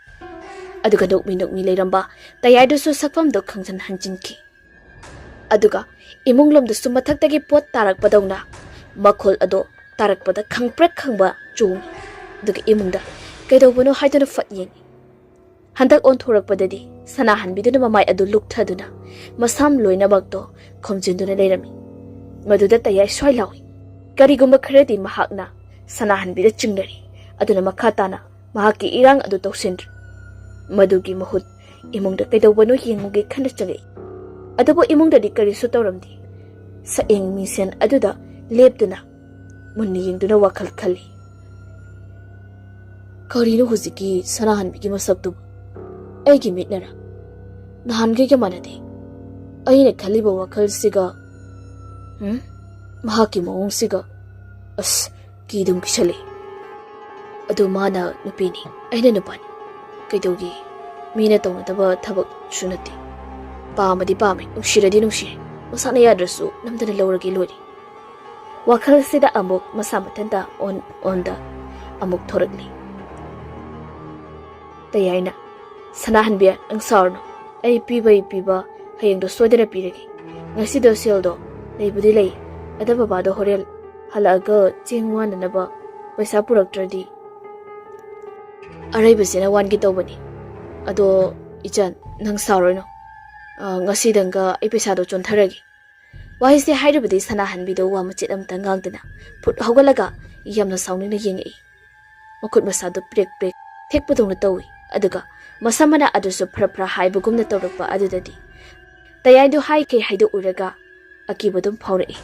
ꯑꯗꯨꯒ ꯅꯣꯛꯃꯤ ꯅꯣꯛꯃꯤ ꯂꯩꯔꯝꯕ ꯇꯌꯥꯏꯗꯨꯁꯨ ꯁꯛꯐꯝꯗꯨ ꯈꯪꯖꯤꯟ ꯍꯟꯖꯤꯟꯈꯤ꯫ ꯑꯗꯨꯒ ꯏꯃꯨꯡ ꯂꯣꯝꯗꯁꯨ ꯃꯊꯛꯇꯒꯤ ꯄꯣꯠ ꯇꯥꯔꯛꯄꯗꯧꯅ ꯃꯈꯣꯜ ꯑꯗꯣ ꯇꯥꯔꯛꯄꯗ ꯈꯪꯄ꯭ꯔꯦꯛ ꯈꯪꯕ ꯆꯣꯡꯉꯤ꯫ ꯑꯗꯨꯒ ꯏꯃꯨꯡꯗ ꯀꯩꯗꯧꯕꯅꯣ ꯍꯥꯏꯗꯨꯅ ꯐꯠ ꯌꯦꯡꯉꯤ꯫ ꯍꯟꯗꯛ ꯑꯣꯟꯊꯣꯔꯛꯄꯗꯗꯤ ꯁꯅꯥꯍꯟꯕꯤꯗꯨꯅ ꯃꯃꯥꯏ ꯑꯗꯨ ꯂꯨꯛꯊꯗꯨꯅ ꯃꯁꯝ ꯂꯣꯏꯅꯃꯛꯇꯣ ꯈꯣꯝꯖꯤꯟꯗꯨꯅ ꯂꯩꯔꯝꯃꯤ꯫ ꯃꯗꯨꯗ ꯇꯌꯥꯏ ꯁ꯭ꯋꯥꯏ ꯂꯥꯎꯏ꯫ ꯀꯔꯤꯒꯨꯝꯕ ꯈꯔꯗꯤ ꯃꯍꯥꯛꯅ ꯁꯅꯥꯍꯟꯕꯤꯗ ꯆꯤꯡꯅꯔꯤ, ꯑꯗꯨꯅ ꯃꯈꯥ ꯇꯥꯅ ꯃꯍꯥꯛꯀꯤ ꯏꯔꯥꯡ ꯑꯗꯨ ꯇꯧꯁꯤꯟꯗ꯭ꯔꯦ꯫ ꯃꯗꯨꯒꯤ ꯃꯍꯨꯠ ꯏꯃꯨꯡꯗ ꯀꯩꯗꯧꯕꯅꯣ ꯌꯦꯡꯉꯨꯒꯦ ꯈꯟꯅ ꯆꯪꯉꯛꯏ꯫ ꯑꯗꯨꯕꯨ ꯏꯃꯨꯡꯗꯗꯤ ꯀꯔꯤꯁꯨ ꯇꯧꯔꯝꯗꯦ꯫ ꯁꯛꯌꯦꯡ ꯃꯤꯡꯁꯦꯟ ꯑꯗꯨꯗ ꯂꯦꯞꯇꯨꯅ ꯃꯨꯟꯅ ꯌꯦꯡꯗꯨꯅ ꯋꯥꯈꯜ ꯈꯜꯂꯤ꯫ ꯀꯔꯤꯅꯣ ꯍꯧꯖꯤꯛꯀꯤ ꯁꯅꯥꯍꯟꯕꯤꯒꯤ ꯃꯁꯛꯇꯨꯕꯨ? ꯑꯩꯒꯤ ꯃꯤꯠꯅꯔ? ꯅꯍꯥꯟꯈꯩꯒ ꯃꯥꯟꯅꯗꯦ꯫ ꯑꯩꯅ ꯈꯜꯂꯤꯕ ꯋꯥꯈꯜꯁꯤꯒ, ꯎꯝ? ꯃꯍꯥꯛꯀꯤ ꯃꯑꯣꯡꯁꯤꯒ, ꯑꯁ, ꯀꯤꯗꯨꯝ ꯀꯤꯁꯜꯂꯛꯏ꯫ ꯑꯗꯨ ꯃꯥꯅ ꯅꯨꯄꯤꯅꯤ, ꯑꯩꯅ ꯅꯨꯄꯥꯅꯤ꯫ ꯀꯩꯗꯧꯒꯦ? ꯃꯤꯅ ꯇꯧꯅꯗꯕ ꯊꯕꯛꯁꯨ ꯅꯠꯇꯦ꯫ ꯄꯥꯝꯃꯗꯤ ꯄꯥꯝꯃꯦ, ꯅꯨꯡꯁꯤꯔꯗꯤ ꯅꯨꯡꯁꯤꯔꯦ꯫ ꯃꯁꯥꯅ ꯌꯥꯗ꯭ꯔꯁꯨ ꯅꯝꯗꯅ ꯂꯧꯔꯒꯦ ꯂꯣꯏꯔꯦ꯫ ꯋꯥꯈꯜꯁꯤꯗ ꯑꯃꯨꯛ ꯃꯁꯥ ꯃꯊꯟꯇ ꯑꯣꯟ ꯑꯣꯟꯗ ꯑꯃꯨꯛ ꯊꯣꯔꯛꯂꯤ꯫ ꯇꯌꯥꯏꯅ, "ꯁꯅꯥꯍꯟꯕꯤ, ꯅꯪ ꯁꯥꯎꯔꯅꯨ꯫ ꯑꯩ ꯄꯤꯕꯩ ꯄꯤꯕ ꯍꯌꯦꯡꯗꯣ ꯁꯣꯏꯗꯅ ꯄꯤꯔꯒꯦ꯫ ꯉꯁꯤꯗꯣ ꯁꯦꯜꯗꯣ ꯂꯩꯕꯨꯗꯤ ꯂꯩ, ꯑꯗ ꯕꯕꯥꯗꯣ ꯍꯣꯔꯦꯟ ꯍꯜꯂꯛꯑꯒ ꯆꯦꯡ ꯋꯥꯟꯅꯅꯕ ꯄꯩꯁꯥ ꯄꯨꯔꯛꯇ꯭ꯔꯗꯤ ꯑꯔꯩꯕꯁꯤꯅ ꯋꯥꯟꯒꯦ ꯇꯧꯕꯅꯤ꯫ ꯑꯗꯣ ꯏꯆꯟ, ꯅꯪ ꯁꯥꯎꯔꯅꯨ꯫ ꯑ, ꯉꯁꯤꯗꯪꯒ ꯑꯩ ꯄꯩꯁꯥꯗꯣ ꯆꯣꯟꯊꯔꯒꯦ꯫" ꯋꯥꯍꯩꯁꯦ ꯍꯥꯏꯔꯨꯕꯗꯤ ꯁꯅꯥꯍꯟꯕꯤꯗꯣ ꯋꯥ ꯃꯆꯦꯠ ꯑꯃꯇ ꯉꯥꯡꯗꯅ ꯐꯨꯠ ꯍꯧꯒꯠꯂꯒ ꯌꯥꯝꯅ ꯁꯥꯎꯅꯤꯡꯅ ꯌꯦꯡꯉꯛꯏ꯫ ꯃꯈꯨꯠ ꯃꯁꯥꯗꯨ ꯄ꯭ꯔꯦꯛ ꯄ꯭ꯔꯦꯛ ꯊꯦꯛꯄꯗꯧꯅ ꯇꯧꯏ꯫ ꯑꯗꯨꯒ ꯃꯁꯝ ꯃꯅꯥ ꯑꯗꯨꯁꯨ ꯐꯔꯞ ꯐꯔ ꯍꯥꯏꯕꯒꯨꯝꯅ ꯇꯧꯔꯛꯄ ꯑꯗꯨꯗꯗꯤ ꯇꯌꯥꯏꯗꯨ ꯍꯥꯏꯈꯩ ꯍꯥꯏꯗꯣꯛꯎꯔꯒ ꯑꯀꯤꯕꯗꯨꯝ ꯐꯥꯎꯔꯛꯏ꯫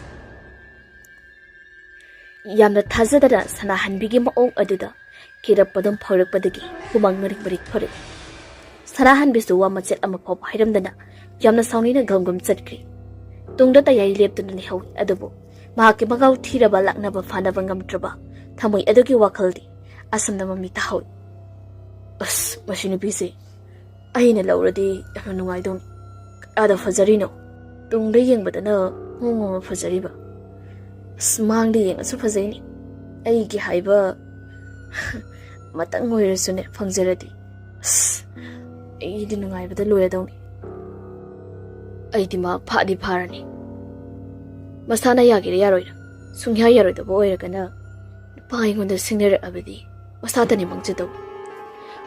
ꯌꯥꯝꯅ ꯊꯥꯖꯗꯅ ꯁꯅꯥꯍꯟꯕꯤꯒꯤ ꯃꯑꯣꯡ ꯑꯗꯨꯗ ꯀꯤꯔꯞꯄꯗꯨꯝ ꯐꯥꯎꯔꯛꯄꯗꯒꯤ ꯍꯨꯃꯥꯡ ꯃꯔꯤꯛ ꯃꯔꯤꯛ ꯊꯣꯔꯛꯏ꯫ ꯁꯅꯥꯍꯟꯕꯤꯁꯨ ꯋꯥ ꯃꯆꯦꯠ ꯑꯃ ꯐꯥꯎꯕ ꯍꯥꯏꯔꯝꯗꯅ ꯌꯥꯝꯅ ꯁꯥꯎꯅꯤꯡꯅ ꯒꯝ ꯒꯝ ꯆꯠꯈ꯭ꯔꯤ꯫ ꯇꯨꯡꯗ ꯇꯌꯥꯏ ꯂꯦꯞꯇꯨꯅ ꯂꯩꯍꯧꯏ, ꯑꯗꯨꯕꯨ ꯃꯍꯥꯛꯀꯤ ꯃꯒꯥꯎ ꯊꯤꯔꯕ ꯂꯥꯛꯅꯕ ꯐꯥꯅꯕ ꯉꯝꯗ꯭ꯔꯕ ꯊꯃꯣꯏ ꯑꯗꯨꯒꯤ ꯋꯥꯈꯜꯗꯤ ꯑꯁꯨꯝꯅ ꯃꯃꯤ ꯇꯥꯍꯧꯏ꯫ "ꯑꯁ, ꯃꯁꯤ ꯅꯨꯄꯤꯁꯦ ꯑꯩꯅ ꯂꯧꯔꯗꯤ ꯌꯥꯝꯅ ꯅꯨꯡꯉꯥꯏꯗꯧꯅꯤ꯫ ꯀꯌꯥꯗ ꯐꯖꯔꯤꯅꯣ? ꯇꯨꯡꯗ ꯌꯦꯡꯕꯗꯅ ꯃꯑꯣꯡ ꯑꯃ ꯐꯖꯔꯤꯕ꯫ ꯑꯁ, ꯃꯥꯡꯗ ꯌꯦꯡꯉꯁꯨ ꯐꯖꯩꯅꯦ꯫ ꯑꯩꯒꯤ ꯍꯥꯏꯕ ꯃꯇꯪ ꯑꯣꯏꯔꯁꯨꯅꯦ ꯐꯪꯖꯔꯗꯤ꯫ ꯑꯁ, ꯑꯩꯗꯤ ꯅꯨꯡꯉꯥꯏꯕꯗ ꯂꯣꯏꯔꯗꯧꯅꯤ꯫ ꯑꯩꯗꯤ ꯃꯥ ꯐꯥꯗꯤ ꯐꯥꯔꯅꯤ꯫ ꯃꯁꯥꯅ ꯌꯥꯒꯦꯔꯥ ꯌꯥꯔꯣꯏꯔꯥ, ꯁꯨꯡꯌꯥ ꯌꯥꯔꯣꯏꯗꯕ ꯑꯣꯏꯔꯒꯅ ꯅꯨꯄꯥ ꯑꯩꯉꯣꯟꯗ ꯁꯤꯡꯅꯔꯛꯑꯕꯗꯤ ꯃꯁꯥꯗꯅꯤ ꯃꯥꯡꯖꯗꯧꯕ꯫"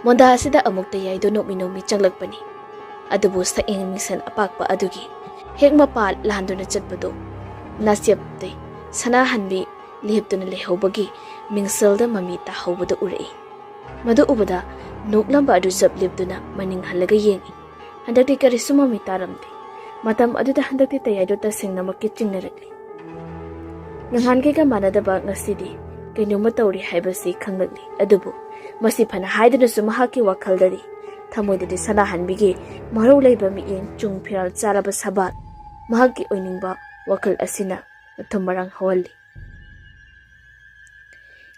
ꯃꯣꯟꯗꯥ ꯑꯁꯤꯗ ꯑꯃꯨꯛ ꯇꯌꯥꯏꯗꯣ ꯅꯣꯛꯃꯤ ꯅꯣꯛꯃꯤ ꯆꯪꯂꯛꯄꯅꯤ꯫ ꯑꯗꯨꯕꯨ ꯁꯛꯌꯦꯡ ꯃꯤꯡꯁꯦꯜ ꯑꯄꯥꯛꯄ ꯑꯗꯨꯒꯤ ꯍꯦꯛ ꯃꯄꯥ ꯂꯥꯟꯗꯨꯅ ꯆꯠꯄꯗꯨ ꯅꯥꯆꯦꯞꯇꯩ ꯁꯅꯥꯍꯟꯕꯤ ꯂꯦꯞꯇꯨꯅ ꯂꯩꯍꯧꯕꯒꯤ ꯃꯤꯡꯁꯦꯜꯗ ꯃꯃꯤ ꯇꯥꯍꯧꯕꯗꯨ ꯎꯔꯛꯏ꯫ ꯃꯗꯨ ꯎꯕꯗ ꯅꯣꯛꯂꯝꯕ ꯑꯗꯨ ꯆꯞ ꯂꯦꯞꯇꯨꯅ ꯃꯅꯤꯡ ꯍꯜꯂꯒ ꯌꯦꯡꯏ꯫ ꯍꯟꯗꯛꯇꯤ ꯀꯔꯤꯁꯨ ꯃꯃꯤ ꯇꯥꯔꯝꯗꯦ꯫ ꯃꯇꯝ ꯑꯗꯨꯗ ꯍꯟꯗꯛꯇꯤ ꯇꯌꯥꯏꯗꯣ ꯇꯁꯦꯡꯅꯃꯛꯀꯤ ꯆꯤꯡꯅꯔꯛꯂꯤ꯫ ꯅꯍꯥꯟꯈꯩꯒ ꯃꯥꯟꯅꯗꯕ ꯉꯁꯤꯗꯤ ꯀꯩꯅꯣꯝꯃ ꯇꯧꯔꯤ ꯍꯥꯏꯕꯁꯤ ꯈꯪꯂꯛꯂꯤ꯫ ꯑꯗꯨꯕꯨ ꯃꯁꯤ ꯐꯅ ꯍꯥꯏꯗꯨꯅꯁꯨ ꯃꯍꯥꯛꯀꯤ ꯋꯥꯈꯜꯗꯗꯤ, ꯊꯃꯣꯏꯗꯗꯤ ꯁꯅꯥꯍꯟꯕꯤꯒꯤ ꯃꯔꯧ ꯂꯩꯕ ꯃꯤꯠꯌꯦꯡ, ꯆꯨꯡ ꯐꯤꯔꯥꯜ ꯆꯥꯔꯕ ꯁꯕꯥꯠ, ꯃꯍꯥꯛꯀꯤ ꯑꯣꯏꯅꯤꯡꯕ ꯋꯥꯈꯜ ꯑꯁꯤꯅ ꯃꯊꯨꯝ ꯃꯔꯥꯡ ꯍꯧꯍꯜꯂꯤ꯫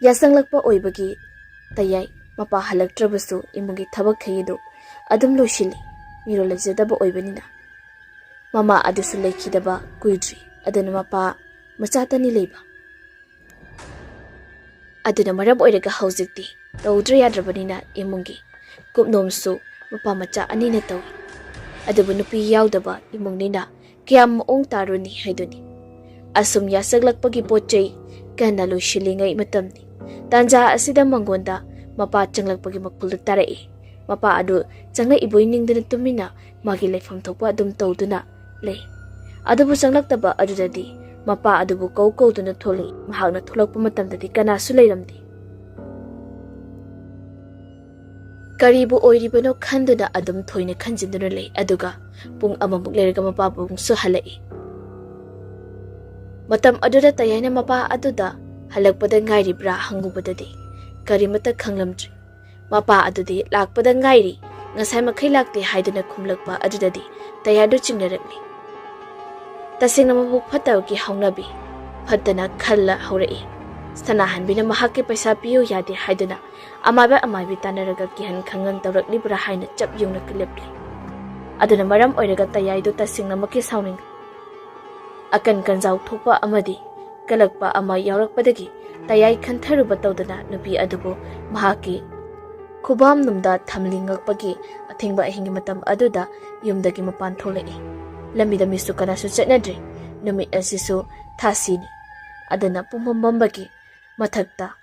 ꯌꯥꯆꯪꯂꯛꯄ ꯑꯣꯏꯕꯒꯤ ꯇꯌꯥꯏ ꯃꯄꯥ ꯍꯜꯂꯛꯇ꯭ꯔꯕꯁꯨ ꯏꯃꯨꯡꯒꯤ ꯊꯕꯛ ꯈꯩ ꯑꯗꯨ ꯑꯗꯨꯝ ꯂꯣꯏꯁꯤꯜꯂꯤ꯫ ꯃꯤꯔꯣꯜ ꯂꯩꯖꯗꯕ ꯑꯣꯏꯕꯅꯤꯅ꯫ ꯃꯃꯥ ꯑꯗꯨꯁꯨ ꯂꯩꯈꯤꯗꯕ ꯀꯨꯏꯗ꯭ꯔꯤ, ꯑꯗꯨꯅ ꯃꯄꯥ ꯃꯆꯥꯇꯅꯤ ꯂꯩꯕ꯫ ꯑꯗꯨꯅ ꯃꯔꯝ ꯑꯣꯏꯔꯒ ꯍꯧꯖꯤꯛꯇꯤ ꯇꯧꯗ꯭ꯔ ꯌꯥꯗ꯭ꯔꯕꯅꯤꯅ ꯏꯃꯨꯡꯒꯤ ꯀꯨꯞꯅꯣꯝꯁꯨ ꯃꯄꯥ ꯃꯆꯥ ꯑꯅꯤꯅ ꯇꯧꯏ꯫ ꯑꯗꯨꯕꯨ ꯅꯨꯄꯤ ꯌꯥꯎꯗꯕ ꯏꯃꯨꯡꯅꯤꯅ ꯀꯌꯥꯝ ꯃꯑꯣꯡ ꯇꯥꯔꯨꯅꯤ ꯍꯥꯏꯗꯨꯅꯤ꯫ ꯑꯁꯨꯝ ꯌꯥꯆꯛꯂꯛꯄꯒꯤ ꯄꯣꯠ ꯆꯩ ꯀꯟꯅ ꯂꯣꯏꯁꯤꯜꯂꯤꯉꯩ ꯃꯇꯝꯅꯤ꯫ ꯇꯥꯟꯖꯥ ꯑꯁꯤꯗ ꯃꯉꯣꯟꯗ ꯃꯄꯥ ꯆꯪꯂꯛꯄꯒꯤ ꯃꯈꯣꯜꯗꯨ ꯇꯥꯔꯛꯏ꯫ ꯃꯄꯥ ꯑꯗꯨ ꯆꯪꯂꯛꯏꯕꯣꯏ ꯅꯤꯡꯗꯅ ꯇꯨꯃꯤꯟꯅ ꯃꯥꯒꯤ ꯂꯩꯐꯝ ꯊꯣꯛꯄ ꯑꯗꯨꯝ ꯇꯧꯗꯨꯅ ꯂꯩ꯫ ꯑꯗꯨꯕꯨ ꯆꯪꯂꯛꯇꯕ ꯑꯗꯨꯗꯗꯤ ꯃꯄꯥ ꯑꯗꯨꯕꯨ ꯀꯧ ꯀꯧꯗꯨꯅ ꯊꯣꯛꯂꯛꯏ꯫ ꯃꯍꯥꯛꯅ ꯊꯣꯛꯂꯛꯄ ꯃꯇꯝꯗꯗꯤ ꯀꯅꯥꯁꯨ ꯂꯩꯔꯝꯗꯦ꯫ ꯀꯔꯤꯕꯨ ꯑꯣꯏꯔꯤꯕꯅꯣ ꯈꯟꯗꯨꯅ ꯑꯗꯨꯝ ꯊꯣꯏꯅ ꯈꯟꯖꯤꯟꯗꯨꯅ ꯂꯩ꯫ ꯑꯗꯨꯒ ꯄꯨꯡ ꯑꯃꯃꯨꯛ ꯂꯩꯔꯒ ꯃꯄꯥꯕꯨꯡꯁꯨ ꯍꯜꯂꯛꯏ꯫ ꯃꯇꯝ ꯑꯗꯨꯗ ꯇꯌꯥꯏꯅ ꯃꯄꯥ ꯑꯗꯨꯗ ꯍꯜꯂꯛꯄꯗ ꯉꯥꯏꯔꯤꯕ꯭ꯔꯥ ꯍꯪꯉꯨꯕꯗꯗꯤ ꯀꯔꯤꯃꯠꯇ ꯈꯪꯂꯝꯗ꯭ꯔꯤ꯫ ꯃꯄꯥ ꯑꯗꯨꯗꯤ ꯂꯥꯛꯄꯗ ꯉꯥꯏꯔꯤ, ꯉꯁꯥꯏ ꯃꯈꯩ ꯂꯥꯛꯇꯦ ꯍꯥꯏꯗꯨꯅ ꯈꯨꯝꯂꯛꯄ ꯑꯗꯨꯗꯗꯤ ꯇꯌꯥꯏꯗꯨ ꯆꯤꯡꯅꯔꯛꯂꯤ꯫ ꯇꯁꯦꯡꯅ ꯃꯕꯨꯛ ꯐꯠꯇꯕꯒꯤ ꯍꯧꯅꯕꯤ, ꯐꯠꯇꯅ ꯈꯜꯂ ꯍꯧꯔꯛꯏ꯫ ꯁꯅꯥꯍꯟꯕꯤꯅ ꯃꯍꯥꯛꯀꯤ ꯄꯩꯁꯥ ꯄꯤꯌꯨ ꯌꯥꯗꯦ ꯍꯥꯏꯗꯨꯅ ꯑꯃꯥꯏꯕ ꯑꯃꯥꯏꯕꯤ ꯇꯥꯟꯅꯔꯒ ꯀꯤꯍꯟ ꯈꯪꯍꯟ ꯇꯧꯔꯛꯂꯤꯕ꯭ꯔꯥ ꯍꯥꯏꯅ ꯆꯞ ꯌꯨꯡꯅ ꯂꯦꯞꯂꯤ꯫ ꯑꯗꯨꯅ ꯃꯔꯝ ꯑꯣꯏꯔꯒ ꯇꯌꯥꯏꯗꯨ ꯇꯁꯦꯡꯅꯃꯛꯀꯤ ꯁꯥꯎꯅꯤꯡꯏ꯫ ꯑꯀꯟ ꯀꯟꯖꯥꯎ ꯊꯣꯛꯄ ꯑꯃꯗꯤ ꯀꯜꯂꯛꯄ ꯑꯃ ꯌꯥꯎꯔꯛꯄꯗꯒꯤ ꯇꯌꯥꯏ ꯈꯟꯊꯔꯨꯕ ꯇꯧꯗꯅ ꯅꯨꯄꯤ ꯑꯗꯨꯕꯨ ꯃꯍꯥꯛꯀꯤ ꯈꯨꯕꯥꯝꯅꯨꯡꯗ ꯊꯝꯂꯤ ꯉꯛꯄꯒꯤ ꯑꯊꯦꯡꯕ ꯑꯍꯤꯡꯒꯤ ꯃꯇꯝ ꯑꯗꯨꯗ ꯌꯨꯝꯗꯒꯤ ꯃꯄꯥꯟ ꯊꯣꯛꯂꯛꯏ꯫ ꯂꯝꯕꯤꯗ ꯃꯤꯁꯨ ꯀꯅꯥꯁꯨ ꯆꯠꯅꯗ꯭ꯔꯤ꯫ ꯅꯨꯃꯤꯠ ꯑꯁꯤꯁꯨ ꯊꯥꯁꯤꯅꯤ꯫ ꯑꯗꯨꯅ ꯄꯨꯝꯃꯝ ꯃꯝꯕꯒꯤ ꯃꯊꯛꯇ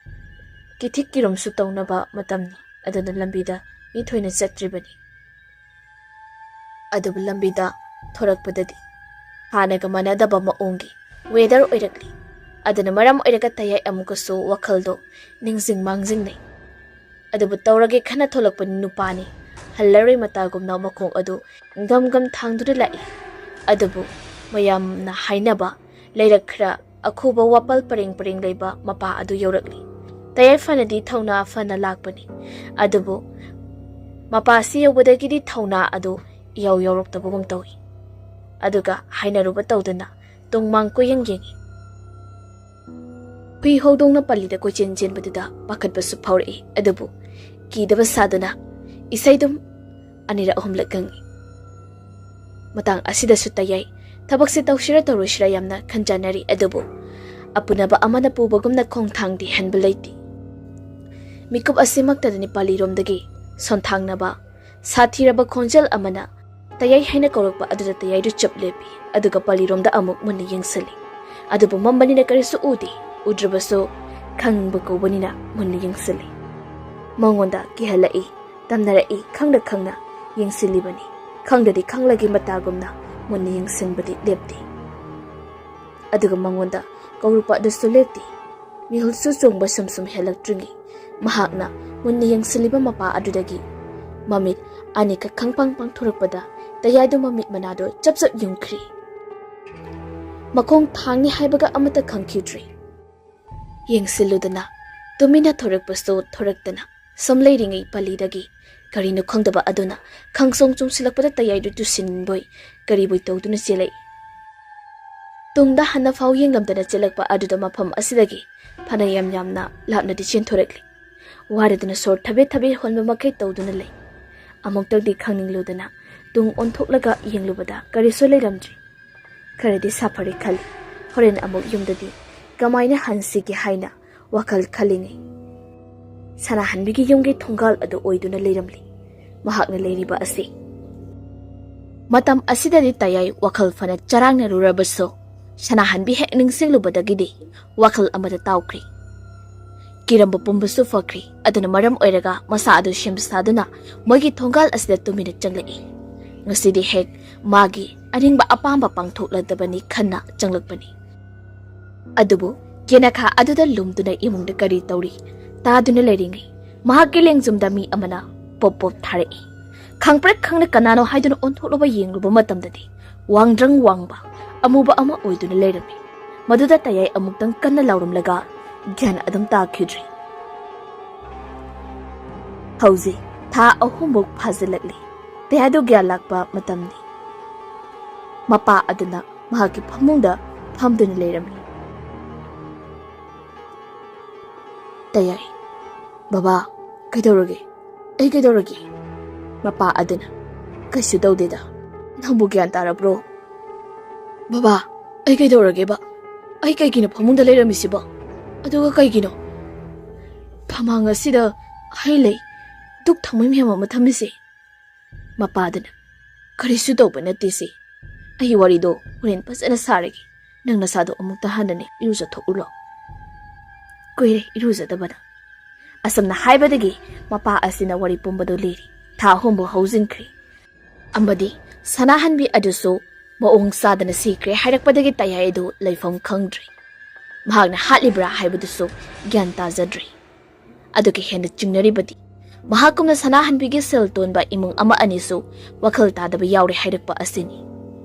ꯀꯤꯊꯤꯛ ꯀꯤꯔꯨꯝꯁꯨ ꯇꯧꯅꯕ ꯃꯇꯝꯅꯤ꯫ ꯑꯗꯨꯅ ꯂꯝꯕꯤꯗ ꯃꯤ ꯊꯣꯏꯅ ꯆꯠꯇ꯭ꯔꯤꯕꯅꯤ꯫ ꯑꯗꯨꯕꯨ ꯂꯝꯕꯤꯗ ꯊꯣꯔꯛꯄꯗꯗꯤ ꯍꯥꯟꯅꯒ ꯃꯥꯟꯅꯗꯕ ꯃꯑꯣꯡꯒꯤ ꯋꯦꯗꯔ ꯑꯣꯏꯔꯛꯂꯤ꯫ ꯑꯗꯨꯅ ꯃꯔꯝ ꯑꯣꯏꯔꯒ ꯇꯌꯥꯏ ꯑꯃꯨꯛꯀꯁꯨ ꯋꯥꯈꯜꯗꯣ ꯅꯤꯡꯁꯤꯡ ꯃꯥꯡꯖꯤꯡꯅꯩ꯫ ꯑꯗꯨꯕꯨ ꯇꯧꯔꯒꯦ ꯈꯟꯅ ꯊꯣꯛꯂꯛꯄ ꯅꯨꯄꯥꯅꯤ꯫ ꯍꯜꯂꯔꯣꯏ ꯃꯇꯥꯒꯨꯝꯅ ꯃꯈꯣꯡ ꯑꯗꯨ ꯒꯝ ꯒꯝ ꯊꯥꯡꯗꯨꯅ ꯂꯥꯛꯏ꯫ ꯑꯗꯨꯕꯨ ꯃꯌꯥꯝꯅ ꯍꯥꯏꯅꯕ ꯂꯩꯔꯛ ꯈꯔ ꯑꯈꯨꯕ ꯋꯥꯄꯜ ꯄꯔꯦꯡ ꯄꯔꯦꯡ ꯂꯩꯕ ꯃꯄꯥ ꯑꯗꯨ ꯌꯧꯔꯛꯂꯤ꯫ ꯇꯌꯥꯏ ꯐꯅꯗꯤ ꯊꯧꯅꯥ ꯐꯅ ꯂꯥꯛꯄꯅꯤ, ꯑꯗꯨꯕꯨ ꯃꯄꯥ ꯑꯁꯤ ꯌꯧꯕꯗꯒꯤꯗꯤ ꯊꯧꯅꯥ ꯑꯗꯨ ꯏꯌꯧ ꯌꯧꯔꯛꯇꯕꯒꯨꯝ ꯇꯧꯏ꯫ ꯑꯗꯨꯒ ꯍꯥꯏꯅꯔꯨꯕ ꯇꯧꯗꯅ ꯇꯨꯡ ꯃꯥꯡ ꯀꯣꯏꯌꯦꯡ ꯌꯦꯡꯏ꯫ ꯍꯨꯏ ꯍꯧꯗꯣꯡꯅ ꯄꯜꯂꯤꯗ ꯀꯣꯏꯆꯦꯟ ꯆꯦꯟꯕꯗꯨꯗ ꯄꯥꯈꯠꯄꯁꯨ ꯐꯥꯎꯔꯛꯏ, ꯑꯗꯨꯕꯨ ꯀꯤꯗꯕ ꯁꯥꯗꯨꯅ ꯏꯁꯩꯗꯨꯝ ꯑꯅꯤꯔꯛ ꯑꯍꯨꯝꯂꯛ ꯉꯪꯏ꯫ ꯃꯇꯥꯡ ꯑꯁꯤꯗꯁꯨ ꯇꯌꯥꯏ ꯊꯕꯛꯁꯤ ꯇꯧꯁꯤꯔ ꯇꯧꯔꯣꯏꯁꯤꯔ ꯌꯥꯝꯅ ꯈꯟꯖꯥꯟꯅꯔꯤ, ꯑꯗꯨꯕꯨ ꯑꯄꯨꯅꯕ ꯑꯃꯅ ꯄꯨꯕꯒꯨꯝꯅ ꯈꯣꯡꯊꯥꯡꯗꯤ ꯍꯟꯕ ꯂꯩꯇꯦ꯫ ꯃꯤꯀꯨꯞ ꯑꯁꯤꯃꯛꯇꯗꯅꯤ ꯄꯥꯂꯤꯔꯣꯝꯗꯒꯤ ꯁꯣꯟꯊꯥꯡꯅꯕ ꯁꯥꯊꯤꯔꯕ ꯈꯣꯟꯖꯦꯜ ꯑꯃꯅ ꯇꯌꯥꯏ ꯍꯥꯏꯅ ꯀꯧꯔꯛꯄ ꯑꯗꯨꯗ ꯇꯌꯥꯏꯗꯨ ꯆꯞ ꯂꯦꯞꯄꯤ, ꯑꯗꯨꯒ ꯄꯥꯂꯤꯔꯣꯝꯗ ꯑꯃꯨꯛ ꯃꯨꯟꯅ ꯌꯦꯡꯁꯤꯜꯂꯤ꯫ ꯑꯗꯨꯕꯨ ꯃꯝꯕꯅꯤꯅ ꯀꯔꯤꯁꯨ ꯎꯗꯦ꯫ ꯎꯗ꯭ꯔꯕꯁꯨ ꯈꯪꯕ ꯀꯧꯕꯅꯤꯅ ꯃꯨꯟꯅ ꯌꯦꯡꯁꯤꯜꯂꯤ꯫ ꯃꯉꯣꯟꯗ ꯀꯤꯍꯜꯂꯛꯏ, ꯇꯝꯅꯔꯛꯏ, ꯈꯪꯅ ꯈꯪꯅ ꯌꯦꯡꯁꯤꯜꯂꯤꯕꯅꯤ꯫ ꯈꯪꯗꯗꯤ ꯈꯪꯂꯒꯤ ꯃꯇꯥꯒꯨꯝꯅ ꯃꯨꯟꯅ ꯌꯦꯡꯁꯤꯟꯕꯗꯤ ꯂꯦꯞꯇꯦ꯫ ꯑꯗꯨꯒ ꯃꯉꯣꯟꯗ ꯀꯧꯔꯛꯄ ꯑꯗꯨꯁꯨ ꯂꯦꯞꯇꯦ꯫ ꯃꯤꯍꯨꯜꯁꯨ ꯆꯣꯡꯕ ꯁꯨꯝ ꯁꯨꯝ ꯍꯦꯜꯂꯛꯇ꯭ꯔꯤꯉꯩ ꯃꯍꯥꯛꯅ ꯃꯨꯟꯅ ꯌꯦꯡꯁꯤꯜꯂꯤꯕ ꯃꯄꯥ ꯑꯗꯨꯗꯒꯤ ꯃꯃꯤꯠ ꯑꯅꯤꯈꯛ ꯈꯪꯄꯥꯡ ꯄꯥꯡꯊꯣꯔꯛꯄꯗ ꯇꯌꯥꯏꯗꯨ ꯃꯃꯤꯠ ꯃꯅꯥꯗꯨ ꯆꯞ ꯆꯞ ꯌꯨꯡꯈ꯭ꯔꯤ꯫ ꯃꯈꯣꯡ ꯊꯥꯡꯅꯤ ꯍꯥꯏꯕꯒ ꯑꯃꯠꯇ ꯈꯪꯈꯤꯗ꯭ꯔꯤ꯫ ꯌꯦꯡꯁꯤꯜꯂꯨꯗꯅ ꯇꯨꯃꯤꯟꯅ ꯊꯣꯔꯛꯄꯁꯨ ꯊꯣꯔꯛꯇꯅ ꯁꯨꯝ ꯂꯩꯔꯤꯉꯩ ꯄꯂꯤꯗꯒꯤ ꯀꯔꯤꯅꯣ ꯈꯪꯗꯕ ꯑꯗꯨꯅ ꯈꯪꯆꯣꯡ ꯆꯣꯡꯁꯤꯜꯂꯛꯄꯗ ꯇꯌꯥꯏꯗꯨ ꯇꯨꯁꯤꯟꯕꯣꯏ ꯀꯔꯤꯕꯣꯏ ꯇꯧꯗꯨꯅ ꯆꯦꯜꯂꯛꯏ꯫ ꯇꯨꯡꯗ ꯍꯟꯅ ꯐꯥꯎ ꯌꯦꯡꯂꯝꯗꯅ ꯆꯦꯜꯂꯛꯄ ꯑꯗꯨꯗ ꯃꯐꯝ ꯑꯁꯤꯗꯒꯤ ꯐꯅ ꯌꯥꯝ ꯌꯥꯝꯅ ꯂꯥꯞꯅꯗꯤ ꯆꯦꯟꯊꯣꯔꯛꯂꯤ꯫ ꯋꯥꯔꯗꯨꯅ ꯁꯣꯔ ꯊꯕꯦꯠ ꯊꯕꯦꯠ ꯍꯣꯟꯕ ꯃꯈꯩ ꯇꯧꯗꯨꯅ ꯂꯩ꯫ ꯑꯃꯨꯛꯇꯪꯗꯤ ꯈꯪꯅꯤꯡꯂꯨꯗꯅ ꯇꯨꯡ ꯑꯣꯟꯊꯣꯛꯂꯒ ꯌꯦꯡꯂꯨꯕꯗ ꯀꯔꯤꯁꯨ ꯂꯩꯔꯝꯗ꯭ꯔꯤ꯫ ꯈꯔꯗꯤ ꯁꯥꯐꯔꯦ ꯈꯜꯂꯤ꯫ ꯍꯣꯔꯦꯟ ꯑꯃꯨꯛ ꯌꯨꯝꯗꯗꯤ ꯀꯃꯥꯏꯅ ꯍꯟꯁꯤꯒꯦ ꯍꯥꯏꯅ ꯋꯥꯈꯜ ꯈꯜꯂꯤꯉꯩ ꯁꯅꯥꯍꯟꯕꯤꯒꯤ ꯌꯨꯝꯒꯤ ꯊꯣꯡꯒꯥꯜ ꯑꯗꯨ ꯑꯣꯏꯗꯨꯅ ꯂꯩꯔꯝꯂꯤ꯫ ꯃꯍꯥꯛꯅ ꯂꯩꯔꯤꯕ ꯑꯁꯤ꯫ ꯃꯇꯝ ꯑꯁꯤꯗꯗꯤ ꯇꯌꯥꯏ ꯋꯥꯈꯜ ꯐꯅ ꯆꯔꯥꯡꯅꯔꯨꯔꯕꯁꯨ ꯁꯅꯥꯍꯟꯕꯤ ꯍꯦꯛ ꯅꯤꯡꯁꯤꯡꯂꯨꯕꯗꯒꯤꯗꯤ ꯋꯥꯈꯜ ꯑꯃꯗ ꯇꯥꯎꯈ꯭ꯔꯤ꯫ ꯀꯤꯔꯝꯕ ꯄꯨꯝꯕꯁꯨ ꯐꯈ꯭ꯔꯤ꯫ ꯑꯗꯨꯅ ꯃꯔꯝ ꯑꯣꯏꯔꯒ ꯃꯁꯥ ꯑꯗꯨ ꯁꯦꯝ ꯁꯥꯗꯨꯅ ꯃꯣꯏꯒꯤ ꯊꯣꯡꯒꯥꯜ ꯑꯁꯤꯗ ꯇꯨꯃꯤꯟꯅ ꯆꯪꯂꯛꯏ꯫ ꯉꯁꯤꯗꯤ ꯍꯦꯛ ꯃꯥꯒꯤ ꯑꯅꯤꯡꯕ ꯑꯄꯥꯝꯕ ꯄꯥꯡꯊꯣꯛꯂꯗꯕꯅꯤ ꯈꯟꯅ ꯆꯪꯂꯛꯄꯅꯤ꯫ ꯑꯗꯨꯕꯨ ꯀꯦꯅꯈꯥ ꯑꯗꯨꯗ ꯂꯨꯝꯗꯨꯅ ꯏꯃꯨꯡꯗ ꯀꯔꯤ ꯇꯧꯔꯤ ꯇꯥꯗꯨꯅ ꯂꯩꯔꯤꯉꯩ ꯃꯍꯥꯛꯀꯤ ꯂꯦꯡꯖꯨꯝꯗ ꯃꯤ ꯑꯃꯅ ꯄꯣꯞ ꯄꯣꯞ ꯊꯥꯔꯛꯏ꯫ ꯈꯪꯄ꯭ꯔꯦꯛ ꯈꯪꯅ ꯀꯅꯥꯅꯣ ꯍꯥꯏꯗꯨꯅ ꯑꯣꯟꯊꯣꯛꯂꯨꯕ ꯌꯦꯡꯂꯨꯕ ꯃꯇꯝꯗꯗꯤ ꯋꯥꯡꯗ꯭ꯔꯪ ꯋꯥꯡꯕ ꯑꯃꯨꯕ ꯑꯃ ꯑꯣꯏꯗꯨꯅ ꯂꯩꯔꯝꯃꯤ꯫ ꯃꯗꯨꯗ ꯇꯌꯥꯏ ꯑꯃꯨꯛꯇꯪ ꯀꯟꯅ ꯂꯥꯎꯔꯝꯂꯒ ꯒ꯭ꯌꯥꯟ ꯑꯗꯨꯝ ꯇꯥꯈꯤꯗ꯭ꯔꯦ꯫ ꯍꯧꯖꯤꯛ ꯊꯥ ꯑꯍꯨꯝꯃꯨꯛ ꯐꯥꯖꯤꯜꯂꯛꯂꯤ꯫ ꯇꯌꯥꯏꯗꯨ ꯒ꯭ꯌꯥꯟ ꯂꯥꯛꯄ ꯃꯇꯝꯅꯤ꯫ ꯃꯄꯥ ꯑꯗꯨꯅ ꯃꯍꯥꯛꯀꯤ ꯐꯃꯨꯡꯗ ꯐꯝꯗꯨꯅ ꯂꯩꯔꯝꯃꯤ꯫ "ꯇꯌꯥꯏ, ꯕꯕꯥ, ꯀꯩꯗꯧꯔꯒꯦ? ꯑꯩ ꯀꯩꯗꯧꯔꯒꯦ?" ꯃꯄꯥ ꯑꯗꯨꯅ, "ꯀꯩꯁꯨ ꯇꯧꯗꯦꯗ꯫ ꯅꯪꯕꯨ ꯒ꯭ꯌꯥꯟ ꯇꯥꯔꯕ꯭ꯔꯣ?" "ꯕꯕꯥ, ꯑꯩ ꯀꯩꯗꯧꯔꯒꯦꯕ? ꯑꯩ ꯀꯩꯒꯤꯅꯣ ꯐꯃꯨꯡꯗ ꯂꯩꯔꯝꯃꯤꯁꯤꯕꯣ? ꯑꯗꯨꯒ ꯀꯩꯒꯤꯅꯣ ꯐꯝꯃꯥꯡ ꯑꯁꯤꯗ ꯍꯩ ꯂꯩ ꯗꯨꯛ ꯊꯥꯎꯃꯩ ꯃꯌꯥꯝ ꯑꯃ ꯊꯝꯃꯤꯁꯦ?" ꯃꯄꯥꯗꯨꯅ, "ꯀꯔꯤꯁꯨ ꯇꯧꯕ ꯅꯠꯇꯦ ꯁꯤ꯫ ꯑꯩ ꯋꯥꯔꯤꯗꯣ ꯍꯣꯔꯦꯟ ꯐꯖꯅ ꯁꯥꯔꯒꯦ꯫ ꯅꯪ ꯅꯁꯥꯗꯣ ꯑꯃꯨꯛꯇ ꯍꯥꯟꯅꯅꯦ ꯏꯔꯨꯖꯊꯣꯛꯎꯔꯣ꯫ ꯀꯨꯏꯔꯦ ꯏꯔꯨꯖꯗꯕꯅ꯫" ꯑꯁꯨꯝꯅ ꯍꯥꯏꯕꯗꯒꯤ ꯃꯄꯥ ꯑꯁꯤꯅ ꯋꯥꯔꯤ ꯄꯨꯝꯕꯗꯨ ꯂꯤꯔꯤ꯫ ꯊꯥ ꯑꯍꯨꯝꯕꯨ ꯍꯧꯖꯤꯟꯈ꯭ꯔꯦ꯫ ꯑꯃꯗꯤ ꯁꯅꯥꯍꯟꯕꯤ ꯑꯗꯨꯁꯨ ꯃꯑꯣꯡ ꯆꯥꯗꯅ ꯁꯤꯈ꯭ꯔꯦ ꯍꯥꯏꯔꯛꯄꯗꯒꯤ ꯇꯌꯥꯏ ꯑꯗꯨ ꯂꯩꯐꯝ ꯈꯪꯗ꯭ꯔꯦ꯫ ꯃꯍꯥꯛꯅ ꯍꯥꯠꯂꯤꯕ꯭ꯔꯥ ꯍꯥꯏꯕꯗꯨꯁꯨ ꯒ꯭ꯌꯥꯟ ꯇꯥꯖꯗ꯭ꯔꯦ꯫ ꯑꯗꯨꯒ ꯍꯦꯟꯅ ꯆꯤꯡꯅꯔꯤꯕꯗꯤ, ꯃꯍꯥꯛꯀꯨꯝꯅ ꯁꯅꯥꯍꯟꯕꯤꯒꯤ ꯁꯦꯜ ꯇꯣꯟꯕ ꯏꯃꯨꯡ ꯑꯃ ꯑꯅꯤꯁꯨ ꯋꯥꯈꯜ ꯇꯥꯗꯕ ꯌꯥꯎꯔꯦ ꯍꯥꯏꯔꯛꯄ ꯑꯁꯤꯅꯤ꯫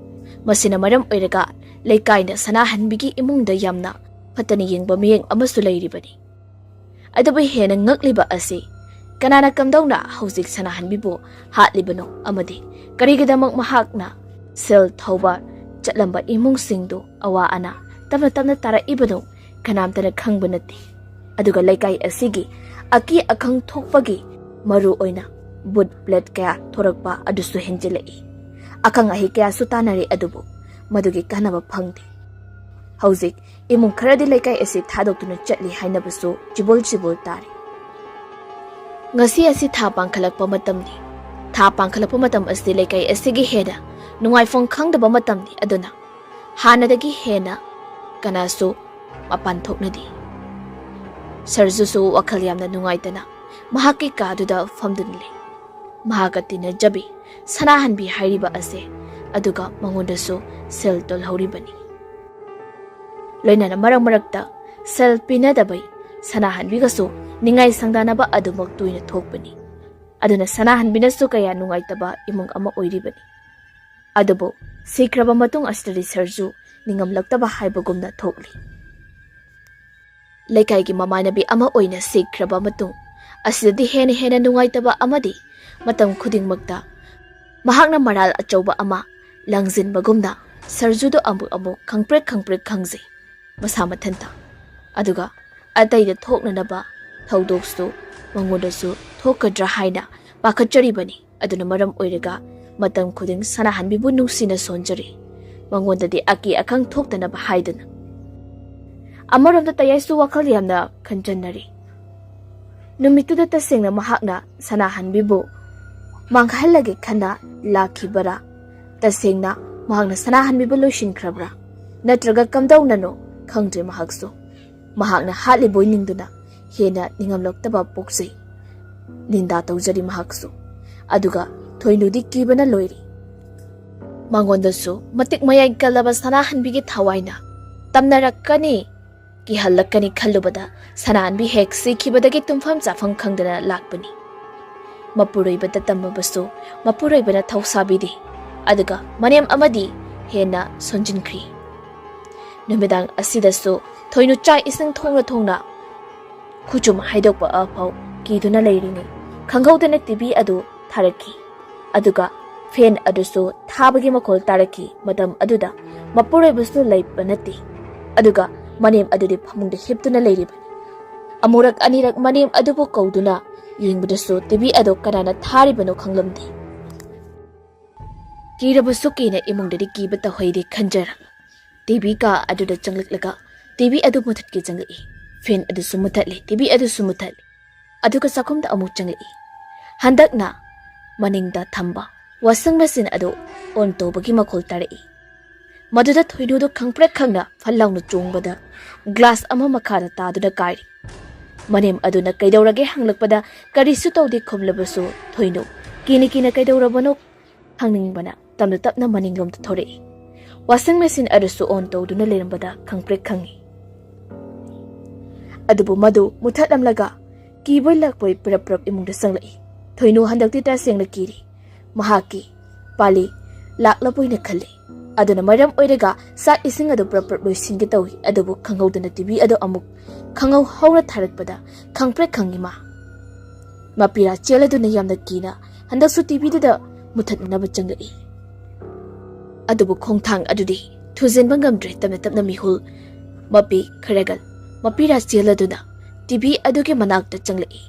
ꯃꯁꯤꯅ ꯃꯔꯝ ꯑꯣꯏꯔꯒ ꯂꯩꯀꯥꯏꯅ ꯁꯅꯥꯍꯟꯕꯤꯒꯤ ꯏꯃꯨꯡꯗ ꯌꯥꯝꯅ ꯐꯠꯇꯅ ꯌꯦꯡꯕ ꯃꯤꯠꯌꯦꯡ ꯑꯃꯁꯨ ꯂꯩꯔꯤꯕꯅꯤ꯫ ꯑꯗꯨꯕꯨ ꯍꯦꯟꯅ ꯉꯛꯂꯤꯕ ꯑꯁꯤ, ꯀꯅꯥꯅ ꯀꯝꯗꯧꯅ ꯍꯧꯖꯤꯛ ꯁꯅꯥꯍꯟꯕꯤꯕꯨ ꯍꯥꯠꯂꯤꯕꯅꯣ ꯑꯃꯗꯤ ꯀꯔꯤꯒꯤꯗꯃꯛ ꯃꯍꯥꯛꯅ ꯁꯦꯜ ꯊꯧꯕ ꯆꯠꯂꯝꯕ ꯏꯃꯨꯡꯁꯤꯡꯗꯨ ꯑꯋꯥ ꯑꯅꯥ ꯇꯞꯅ ꯇꯞꯅ ꯇꯥꯔꯛꯏꯕꯅꯣ ꯀꯅꯥꯝꯇꯅ ꯈꯪꯕ ꯅꯠꯇꯦ꯫ ꯑꯗꯨꯒ ꯂꯩꯀꯥꯏ ꯑꯁꯤꯒꯤ ꯑꯀꯤ ꯑꯈꯪ ꯊꯣꯛꯄꯒꯤ ꯃꯔꯨ ꯑꯣꯏꯅ ꯕꯨꯠ ꯄ꯭ꯂꯦꯠ ꯀꯌꯥ ꯊꯣꯔꯛꯄ ꯑꯗꯨꯁꯨ ꯍꯦꯟꯖꯤꯜꯂꯛꯏ꯫ ꯑꯈꯪ ꯑꯍꯩ ꯀꯌꯥꯁꯨ ꯇꯥꯟꯅꯔꯦ, ꯑꯗꯨꯕꯨ ꯃꯗꯨꯒꯤ ꯀꯥꯟꯅꯕ ꯐꯪꯗꯦ꯫ ꯍꯧꯖꯤꯛ ꯏꯃꯨꯡ ꯈꯔꯗꯤ ꯂꯩꯀꯥꯏ ꯑꯁꯤ ꯊꯥꯗꯣꯛꯇꯨꯅ ꯆꯠꯂꯤ ꯍꯥꯏꯅꯕꯁꯨ ꯆꯤꯕꯣꯜ ꯆꯤꯕꯣꯜ ꯇꯥꯔꯤ꯫ ꯉꯁꯤ ꯑꯁꯤ ꯊꯥ ꯄꯥꯡꯈꯠꯂꯛꯄ ꯃꯇꯝꯅꯤ꯫ ꯊꯥ ꯄꯥꯡꯈꯠꯂꯛꯄ ꯃꯇꯝ ꯑꯁꯤ ꯂꯩꯀꯥꯏ ꯑꯁꯤꯒꯤ ꯍꯦꯟꯅ ꯅꯨꯡꯉꯥꯏꯐꯝ ꯈꯪꯗꯕ ꯃꯇꯝꯅꯤ꯫ ꯑꯗꯨꯅ ꯍꯥꯟꯅꯗꯒꯤ ꯍꯦꯟꯅ ꯀꯅꯥꯁꯨ ꯃꯄꯥꯟ ꯊꯣꯛꯅꯗꯦ꯫ ꯁꯔꯖꯨꯁꯨ ꯋꯥꯈꯜ ꯌꯥꯝꯅ ꯅꯨꯡꯉꯥꯏꯇꯅ ꯃꯍꯥꯛꯀꯤ ꯀꯥꯗꯨꯗ ꯐꯝꯗꯨꯅ ꯂꯩ꯫ ꯃꯍꯥꯛꯀ ꯇꯤꯟꯅꯖꯕꯤ ꯁꯅꯥꯍꯟꯕꯤ ꯍꯥꯏꯔꯤꯕ ꯑꯁꯦ, ꯑꯗꯨꯒ ꯃꯉꯣꯟꯗꯁꯨ ꯁꯦꯜ ꯇꯣꯜꯍꯧꯔꯤꯕꯅꯤ꯫ ꯂꯣꯏꯅꯅ ꯃꯔꯛ ꯃꯔꯛꯇ ꯁꯦꯜ ꯄꯤꯅꯗꯕꯩ ꯁꯅꯥꯍꯟꯕꯤꯒꯁꯨ ꯅꯤꯡꯉꯥꯏ ꯁꯪꯗꯥꯅꯕ ꯑꯗꯨꯃꯛ ꯇꯣꯏꯅ ꯊꯣꯛꯄꯅꯤ꯫ ꯑꯗꯨꯅ ꯁꯅꯥꯍꯟꯕꯤꯅꯁꯨ ꯀꯌꯥ ꯅꯨꯡꯉꯥꯏꯇꯕ ꯏꯃꯨꯡ ꯑꯃ ꯑꯣꯏꯔꯤꯕꯅꯤ꯫ ꯑꯗꯨꯕꯨ ꯁꯤꯈ꯭ꯔꯕ ꯃꯇꯨꯡ ꯑꯁꯤꯗꯗꯤ ꯁꯔꯖꯨ ꯅꯤꯡꯉꯝꯂꯛꯇꯕ ꯍꯥꯏꯕꯒꯨꯝꯅ ꯊꯣꯛꯂꯤ꯫ ꯂꯩꯀꯥꯏꯒꯤ ꯃꯃꯥꯟꯅꯕꯤ ꯑꯃ ꯑꯣꯏꯅ ꯁꯤꯈ꯭ꯔꯕ ꯃꯇꯨꯡ ꯑꯁꯤꯗꯗꯤ ꯍꯦꯟꯅ ꯍꯦꯟꯅ ꯅꯨꯡꯉꯥꯏꯇꯕ ꯑꯃꯗꯤ ꯃꯇꯝ ꯈꯨꯗꯤꯡꯃꯛꯇ ꯃꯍꯥꯛꯅ ꯃꯔꯥꯜ ꯑꯆꯧꯕ ꯑꯃ ꯂꯪꯁꯤꯟꯕꯒꯨꯝꯅ ꯁꯔꯖꯨꯗꯣ ꯑꯃꯨꯛ ꯑꯃꯨꯛ ꯈꯪꯄ꯭ꯔꯦꯛ ꯈꯪꯄ꯭ꯔꯦꯛ ꯈꯪꯖꯩ ꯃꯁꯥ ꯃꯊꯟꯇ꯫ ꯑꯗꯨꯒ ꯑꯇꯩꯗ ꯊꯣꯛꯅꯅꯕ ꯊꯧꯗꯣꯛꯁꯨ ꯃꯉꯣꯟꯗꯁꯨ ꯊꯣꯛꯀꯗ꯭ꯔꯥ ꯍꯥꯏꯅ ꯄꯥꯈꯠꯆꯔꯤꯕꯅꯤ꯫ ꯑꯗꯨꯅ ꯃꯔꯝ ꯑꯣꯏꯔꯒ ꯃꯇꯝ ꯈꯨꯗꯤꯡ ꯁꯅꯥꯍꯟꯕꯤꯕꯨ ꯅꯨꯡꯁꯤꯅ ꯁꯣꯟꯖꯔꯤ꯫ ꯃꯉꯣꯟꯗꯗꯤ ꯑꯀꯤ ꯑꯈꯪ ꯊꯣꯛꯇꯅꯕ ꯍꯥꯏꯗꯨꯅ꯫ ꯑꯃꯔꯣꯝꯗ ꯇꯌꯥꯏꯁꯨ ꯋꯥꯈꯜ ꯌꯥꯝꯅ ꯈꯟꯖꯟꯅꯔꯤ꯫ ꯅꯨꯃꯤꯠꯇꯨꯗ ꯇꯁꯦꯡꯅ ꯃꯍꯥꯛꯅ ꯁꯅꯥꯍꯟꯕꯤꯕꯨ ꯃꯥꯡꯍꯜꯂꯒꯦ ꯈꯟꯅ ꯂꯥꯛꯈꯤꯕꯔꯥ? ꯇꯁꯦꯡꯅ ꯃꯍꯥꯛꯅ ꯁꯅꯥꯍꯟꯕꯤꯕꯨ ꯂꯣꯏꯁꯤꯟꯈ꯭ꯔꯕ꯭ꯔꯥ? ꯅꯠꯇ꯭ꯔꯒ ꯀꯝꯗꯧꯅꯅꯣ ꯈꯪꯗ꯭ꯔꯦ ꯃꯍꯥꯛꯁꯨ꯫ ꯃꯍꯥꯛꯅ ꯍꯥꯠꯂꯤꯕꯣꯏ ꯅꯤꯡꯗꯨꯅ ꯍꯦꯟꯅ ꯅꯤꯡꯉꯝꯂꯛꯇꯕ ꯄꯣꯛꯆꯩ꯫ ꯅꯤꯟꯗꯥ ꯇꯧꯖꯔꯤ ꯃꯍꯥꯛꯁꯨ꯫ ꯑꯗꯨꯒ ꯊꯣꯏꯅꯨꯗꯤ ꯀꯤꯕꯅ ꯂꯣꯏꯔꯤ꯫ ꯃꯉꯣꯟꯗꯁꯨ ꯃꯇꯤꯛ ꯃꯌꯥꯏ ꯀꯜꯂꯕ ꯁꯅꯥꯍꯟꯕꯤꯒꯤ ꯊꯋꯥꯏꯅ ꯇꯝꯅꯔꯛꯀꯅꯤ, ꯀꯤꯍꯜꯂꯛꯀꯅꯤ ꯈꯜꯂꯨꯕꯗ ꯁꯅꯥꯍꯟꯕꯤ ꯍꯦꯛ ꯁꯤꯈꯤꯕꯗꯒꯤ ꯇꯨꯝꯐꯝ ꯆꯥꯐꯝ ꯈꯪꯗꯅ ꯂꯥꯛꯄꯅꯤ꯫ ꯃꯄꯨꯔꯣꯏꯕꯗ ꯇꯝꯃꯕꯁꯨ ꯃꯄꯨꯔꯣꯏꯕꯅ ꯊꯧꯁꯥꯕꯤꯗꯦ꯫ ꯑꯗꯨꯒ ꯃꯅꯦꯝ ꯑꯃꯗꯤ ꯍꯦꯟꯅ ꯁꯣꯟꯖꯤꯟꯈ꯭ꯔꯤ꯫ ꯅꯨꯃꯤꯗꯥꯡ ꯑꯁꯤꯗꯁꯨ ꯊꯣꯏꯅꯨ ꯆꯥꯛ ꯏꯁꯤꯡ ꯊꯣꯡꯅ ꯊꯣꯡꯅ ꯈꯨꯆꯨꯝ ꯍꯥꯏꯗꯣꯛꯄ ꯐꯥꯎ ꯀꯤꯗꯨꯅ ꯂꯩꯔꯤꯉꯩ ꯈꯪꯍꯧꯗꯅ ꯇꯤꯚꯤ ꯑꯗꯨ ꯊꯥꯔꯛꯈꯤ꯫ ꯑꯗꯨꯒ ꯐꯦꯟ ꯑꯗꯨꯁꯨ ꯊꯥꯕꯒꯤ ꯃꯈꯣꯜ ꯇꯥꯔꯛꯈꯤ꯫ ꯃꯇꯝ ꯑꯗꯨꯗ ꯃꯄꯨꯔꯣꯏꯕꯁꯨ ꯂꯩꯕ ꯅꯠꯇꯦ꯫ ꯑꯗꯨꯒ ꯃꯅꯦꯝ ꯑꯗꯨꯗꯤ ꯐꯃꯨꯡꯗ ꯍꯤꯞꯇꯨꯅ ꯂꯩꯔꯤꯕꯅꯤ꯫ ꯑꯃꯨꯔꯛ ꯑꯅꯤꯔꯛ ꯃꯅꯦꯝ ꯑꯗꯨꯕꯨ ꯀꯧꯗꯨꯅ ꯌꯦꯡꯕꯗꯁꯨ ꯇꯤꯚꯤ ꯑꯗꯨ ꯀꯅꯥꯅ ꯊꯥꯔꯤꯕꯅꯣ ꯈꯪꯂꯝꯗꯦ꯫ ꯀꯤꯔꯕꯁꯨ ꯀꯤꯅ ꯏꯃꯨꯡꯗꯗꯤ ꯀꯤꯕ ꯇꯧꯍꯩꯗꯦ ꯈꯟꯖꯔꯒ ꯇꯤꯚꯤ ꯀꯥ ꯑꯗꯨꯗ ꯆꯪꯂꯛꯂꯒ ꯇꯤꯚꯤ ꯑꯗꯨ ꯃꯨꯊꯠꯀꯦ ꯆꯪꯂꯛꯏ꯫ ꯐꯦꯟ ꯑꯗꯨꯁꯨ ꯃꯨꯊꯠꯂꯦ, ꯇꯤꯚꯤ ꯑꯗꯨꯁꯨ ꯃꯨꯊꯠꯂꯦ꯫ ꯑꯗꯨꯒ ꯆꯥꯛꯈꯨꯝꯗ ꯑꯃꯨꯛ ꯆꯪꯂꯛꯏ꯫ ꯍꯟꯗꯛꯅ ꯃꯅꯤꯡꯗ ꯊꯝꯕ ꯋꯥꯁꯤꯡ ꯃꯦꯆꯤꯟ ꯑꯗꯨ ꯑꯣꯟ ꯇꯧꯕꯒꯤ ꯃꯈꯣꯜ ꯇꯥꯔꯛꯏ꯫ ꯃꯗꯨꯗ ꯊꯣꯏꯅꯨꯗꯨ ꯈꯪꯄ꯭ꯔꯦꯛ ꯈꯪꯅ ꯐꯠ ꯂꯥꯎꯅ ꯆꯣꯡꯕꯗ ꯒ꯭ꯂꯥꯁ ꯑꯃ ꯃꯈꯥꯗ ꯇꯥꯗꯨꯅ ꯀꯥꯏꯔꯤ꯫ ꯃꯅꯦꯝ ꯑꯗꯨꯅ ꯀꯩꯗꯧꯔꯒꯦ ꯍꯪꯂꯛꯄꯗ ꯀꯔꯤꯁꯨ ꯇꯧꯗꯦ ꯈꯨꯝꯂꯕꯁꯨ ꯊꯣꯏꯅꯨ ꯀꯤꯅ ꯀꯤꯅ ꯀꯩꯗꯧꯔꯕꯅꯣ ꯍꯪꯅꯤꯡꯕꯅ ꯇꯞꯅ ꯇꯞꯅ ꯃꯅꯤꯡꯂꯣꯝꯗ ꯊꯣꯔꯛꯏ꯫ ꯋꯥꯁꯤꯡ ꯃꯦꯆꯤꯟ ꯑꯗꯨꯁꯨ ꯑꯣꯟ ꯇꯧꯗꯨꯅ ꯂꯩꯔꯝꯕꯗ ꯈꯪꯄ꯭ꯔꯦꯛ ꯈꯪꯉꯤ꯫ ꯑꯗꯨꯕꯨ ꯃꯗꯨ ꯃꯨꯊꯠꯂꯝꯂꯒ ꯀꯤꯕꯣꯏ ꯂꯥꯛꯄꯣꯏ ꯄꯔꯞ ꯄꯔꯞ ꯏꯃꯨꯡꯗ ꯆꯪꯂꯛꯏ꯫ ꯊꯣꯏꯅꯨ ꯍꯟꯗꯛꯇꯤ ꯇꯁꯦꯡꯅ ꯀꯤꯔꯤ꯫ ꯃꯍꯥꯛꯀꯤ ꯄꯥꯂꯤ ꯂꯥꯛꯂꯕꯣꯏꯅ ꯈꯜꯂꯤ꯫ ꯑꯗꯨꯅ ꯃꯔꯝ ꯑꯣꯏꯔꯒ ꯆꯥꯛ ꯏꯁꯤꯡ ꯑꯗꯨ ꯄ꯭ꯔꯞ ꯄ꯭ꯔꯞ ꯂꯣꯏꯁꯤꯟꯒꯦ ꯇꯧꯏ, ꯑꯗꯨꯕꯨ ꯈꯪꯍꯧꯗꯅ ꯇꯤꯚꯤ ꯑꯗꯨ ꯑꯃꯨꯛ ꯈꯪꯍꯧ ꯍꯧꯅ ꯊꯥꯔꯛꯄꯗ ꯈꯪꯄ꯭ꯔꯦꯛ ꯈꯪꯉꯤ ꯃꯥ꯫ ꯃꯄꯤꯔꯥ ꯆꯦꯜ ꯑꯗꯨꯅ ꯌꯥꯝꯅ ꯀꯤꯅ ꯍꯟꯗꯛꯁꯨ ꯇꯤꯚꯤꯗꯨꯗ ꯃꯨꯊꯠꯅꯅꯕ ꯆꯪꯂꯛꯏ꯫ ꯑꯗꯨꯕꯨ ꯈꯣꯡꯊꯥꯡ ꯑꯗꯨꯗꯤ ꯊꯨꯖꯤꯟꯕ ꯉꯝꯗ꯭ꯔꯦ꯫ ꯇꯞꯅ ꯇꯞꯅ ꯃꯤꯍꯨꯜ ꯃꯄꯤ ꯈꯔꯒꯜ ꯃꯄꯤꯔꯥ ꯆꯦꯜ ꯑꯗꯨꯅ ꯇꯤꯚꯤ ꯑꯗꯨꯒꯤ ꯃꯅꯥꯛꯇ ꯆꯪꯂꯛꯏ꯫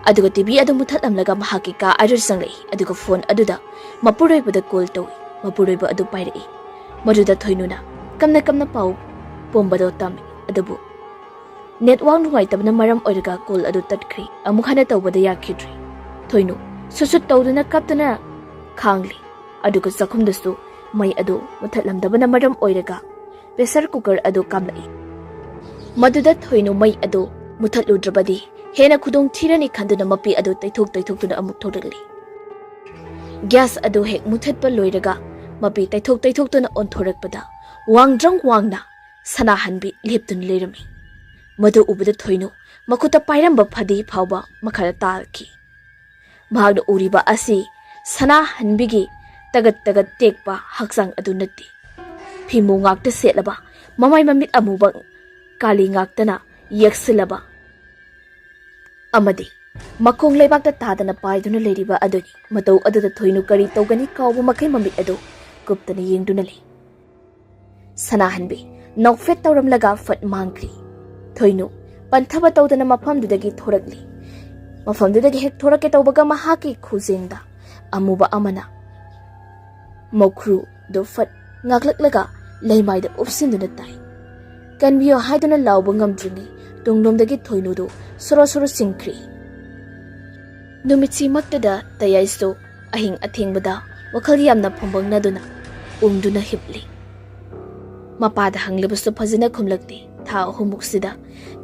ꯑꯗꯨꯒ ꯇꯤꯚꯤ ꯑꯗꯨ ꯃꯨꯊꯠꯂꯝꯂꯒ ꯃꯍꯥꯛꯀꯤ ꯀꯥ ꯑꯗꯨꯗ ꯆꯪꯂꯛꯏ꯫ ꯑꯗꯨꯒ ꯐꯣꯟ ꯑꯗꯨꯗ ꯃꯄꯨꯔꯣꯏꯕꯗ ꯀꯣꯜ ꯇꯧꯏ꯫ ꯃꯄꯨꯔꯣꯏꯕ ꯑꯗꯨ ꯄꯥꯏꯔꯛꯏ꯫ ꯃꯗꯨꯗ ꯊꯣꯏꯅꯨꯅ ꯀꯝꯅ ꯀꯝꯅ ꯄꯥꯎ ꯄꯨꯝꯕꯗꯣ ꯇꯝꯃꯤ꯫ ꯑꯗꯨꯕꯨ ꯅꯦꯠꯋꯥꯛ ꯅꯨꯡꯉꯥꯏꯇꯕꯅ ꯃꯔꯝ ꯑꯣꯏꯔꯒ ꯀꯣꯜ ꯑꯗꯨ ꯇꯠꯈ꯭ꯔꯦ꯫ ꯑꯃꯨꯛ ꯍꯟꯅ ꯇꯧꯕꯗ ꯌꯥꯈꯤꯗ꯭ꯔꯦ꯫ ꯊꯣꯏꯅꯨ ꯁꯨꯠ ꯁꯨꯠ ꯇꯧꯗꯨꯅ ꯀꯞꯇꯨꯅ ꯈꯥꯡꯂꯤ꯫ ꯑꯗꯨꯒ ꯆꯥꯛꯈꯨꯝꯗꯁꯨ ꯃꯩ ꯑꯗꯨ ꯃꯨꯊꯠꯂꯝꯗꯕꯅ ꯃꯔꯝ ꯑꯣꯏꯔꯒ ꯄ꯭ꯔꯦꯁꯔ ꯀꯨꯀꯔ ꯑꯗꯨ ꯀꯥꯝꯂꯛꯏ꯫ ꯃꯗꯨꯗ ꯊꯣꯏꯅꯨ ꯃꯩ ꯑꯗꯨ ꯃꯨꯊꯠꯂꯨꯗ꯭ꯔꯕꯗꯤ ꯍꯦꯟꯅ ꯈꯨꯗꯣꯡ ꯊꯤꯔꯅꯤ ꯈꯟꯗꯨꯅ ꯃꯄꯤ ꯑꯗꯨ ꯇꯩꯊꯣꯛ ꯇꯩꯊꯣꯛꯇꯨꯅ ꯑꯃꯨꯛ ꯊꯣꯛꯂꯛꯂꯤ꯫ ꯒ꯭ꯌꯥꯁ ꯑꯗꯨ ꯍꯦꯛ ꯃꯨꯊꯠꯄ ꯂꯣꯏꯔꯒ ꯃꯄꯤ ꯇꯩꯊꯣꯛ ꯇꯩꯊꯣꯛꯇꯨꯅ ꯑꯣꯟꯊꯣꯔꯛꯄꯗ ꯋꯥꯡꯗ꯭ꯔꯪ ꯋꯥꯡꯅ ꯁꯅꯥꯍꯟꯕꯤ ꯂꯦꯞꯇꯨꯅ ꯂꯩꯔꯝꯃꯤ꯫ ꯃꯗꯨ ꯎꯕꯗ ꯊꯣꯏꯅꯨ ꯃꯈꯨꯠꯇ ꯄꯥꯏꯔꯝꯕ ꯐꯗꯤ ꯐꯥꯎꯕ ꯃꯈꯥꯗ ꯇꯥꯔꯛꯈꯤ꯫ ꯃꯍꯥꯛꯅ ꯎꯔꯤꯕ ꯑꯁꯤ ꯁꯅꯥꯍꯟꯕꯤꯒꯤ ꯇꯒꯠ ꯇꯒꯠ ꯇꯦꯛꯄ ꯍꯛꯆꯥꯡ ꯑꯗꯨ ꯅꯠꯇꯦ꯫ ꯐꯤꯃꯨ ꯉꯥꯛꯇ ꯁꯦꯠꯂꯕ, ꯃꯃꯥꯏ ꯃꯃꯤꯠ ꯑꯃꯨꯕ ꯀꯥꯂꯤ ꯉꯥꯛꯇꯅ ꯌꯦꯛꯁꯤꯜꯂꯕ ꯑꯃꯗꯤ ꯃꯈꯣꯡ ꯂꯩꯕꯥꯛꯇ ꯇꯥꯗꯅ ꯄꯥꯏꯗꯨꯅ ꯂꯩꯔꯤꯕ ꯑꯗꯨꯅꯤ꯫ ꯃꯇꯧ ꯑꯗꯨꯗ ꯊꯣꯏꯅꯨ ꯀꯔꯤ ꯇꯧꯒꯅꯤ ꯀꯥꯎꯕ ꯃꯈꯩ ꯃꯃꯤꯠ ꯑꯗꯨ ꯀꯨꯞꯇꯅ ꯌꯦꯡꯗꯨꯅ ꯂꯩ꯫ ꯁꯅꯥꯍꯟꯕꯤ ꯅꯣꯛꯐꯦꯠ ꯇꯧꯔꯝꯂꯒ ꯐꯠ ꯃꯥꯡꯈ꯭ꯔꯤ꯫ ꯊꯣꯏꯅꯨ ꯄꯟꯊꯕ ꯇꯧꯗꯅ ꯃꯐꯝꯗꯨꯗꯒꯤ ꯊꯣꯔꯛꯂꯤ꯫ ꯃꯐꯝꯗꯨꯗꯒꯤ ꯍꯦꯛ ꯊꯣꯔꯛꯀꯦ ꯇꯧꯕꯒ ꯃꯍꯥꯛꯀꯤ ꯈꯨꯖꯦꯡꯗ ꯑꯃꯨꯕ ꯑꯃꯅ ꯃꯧꯈ꯭ꯔꯨꯗꯨ ꯐꯠ ꯉꯥꯛꯂꯛꯂꯒ ꯂꯩꯃꯥꯏꯗ ꯎꯞꯁꯤꯟꯗꯨꯅ ꯇꯥꯏ꯫ ꯀꯟꯕꯤꯌꯣ ꯍꯥꯏꯗꯨꯅ ꯂꯥꯎꯕ ꯉꯝꯗ꯭ꯔꯤꯉꯩ ꯇꯨꯡꯂꯣꯝꯗꯒꯤ ꯊꯣꯏꯅꯨꯗꯨ ꯁꯣꯔꯣ ꯁꯣꯔꯣ ꯆꯤꯡꯈ꯭ꯔꯤ꯫ ꯅꯨꯃꯤꯠꯁꯤꯃꯛꯇꯗ ꯇꯌꯥꯏꯁꯨ ꯑꯍꯤꯡ ꯑꯊꯦꯡꯕꯗ ꯋꯥꯈꯜ ꯌꯥꯝꯅ ꯐꯣꯡꯕꯪꯅꯗꯨꯅ ꯎꯪꯗꯨꯅ ꯍꯤꯞꯂꯤ꯫ ꯃꯄꯥꯗ ꯍꯪꯂꯕꯁꯨ ꯐꯖꯅ ꯈꯨꯝꯂꯛꯇꯦ꯫ ꯊꯥ ꯑꯍꯨꯝꯃꯨꯛꯁꯤꯗ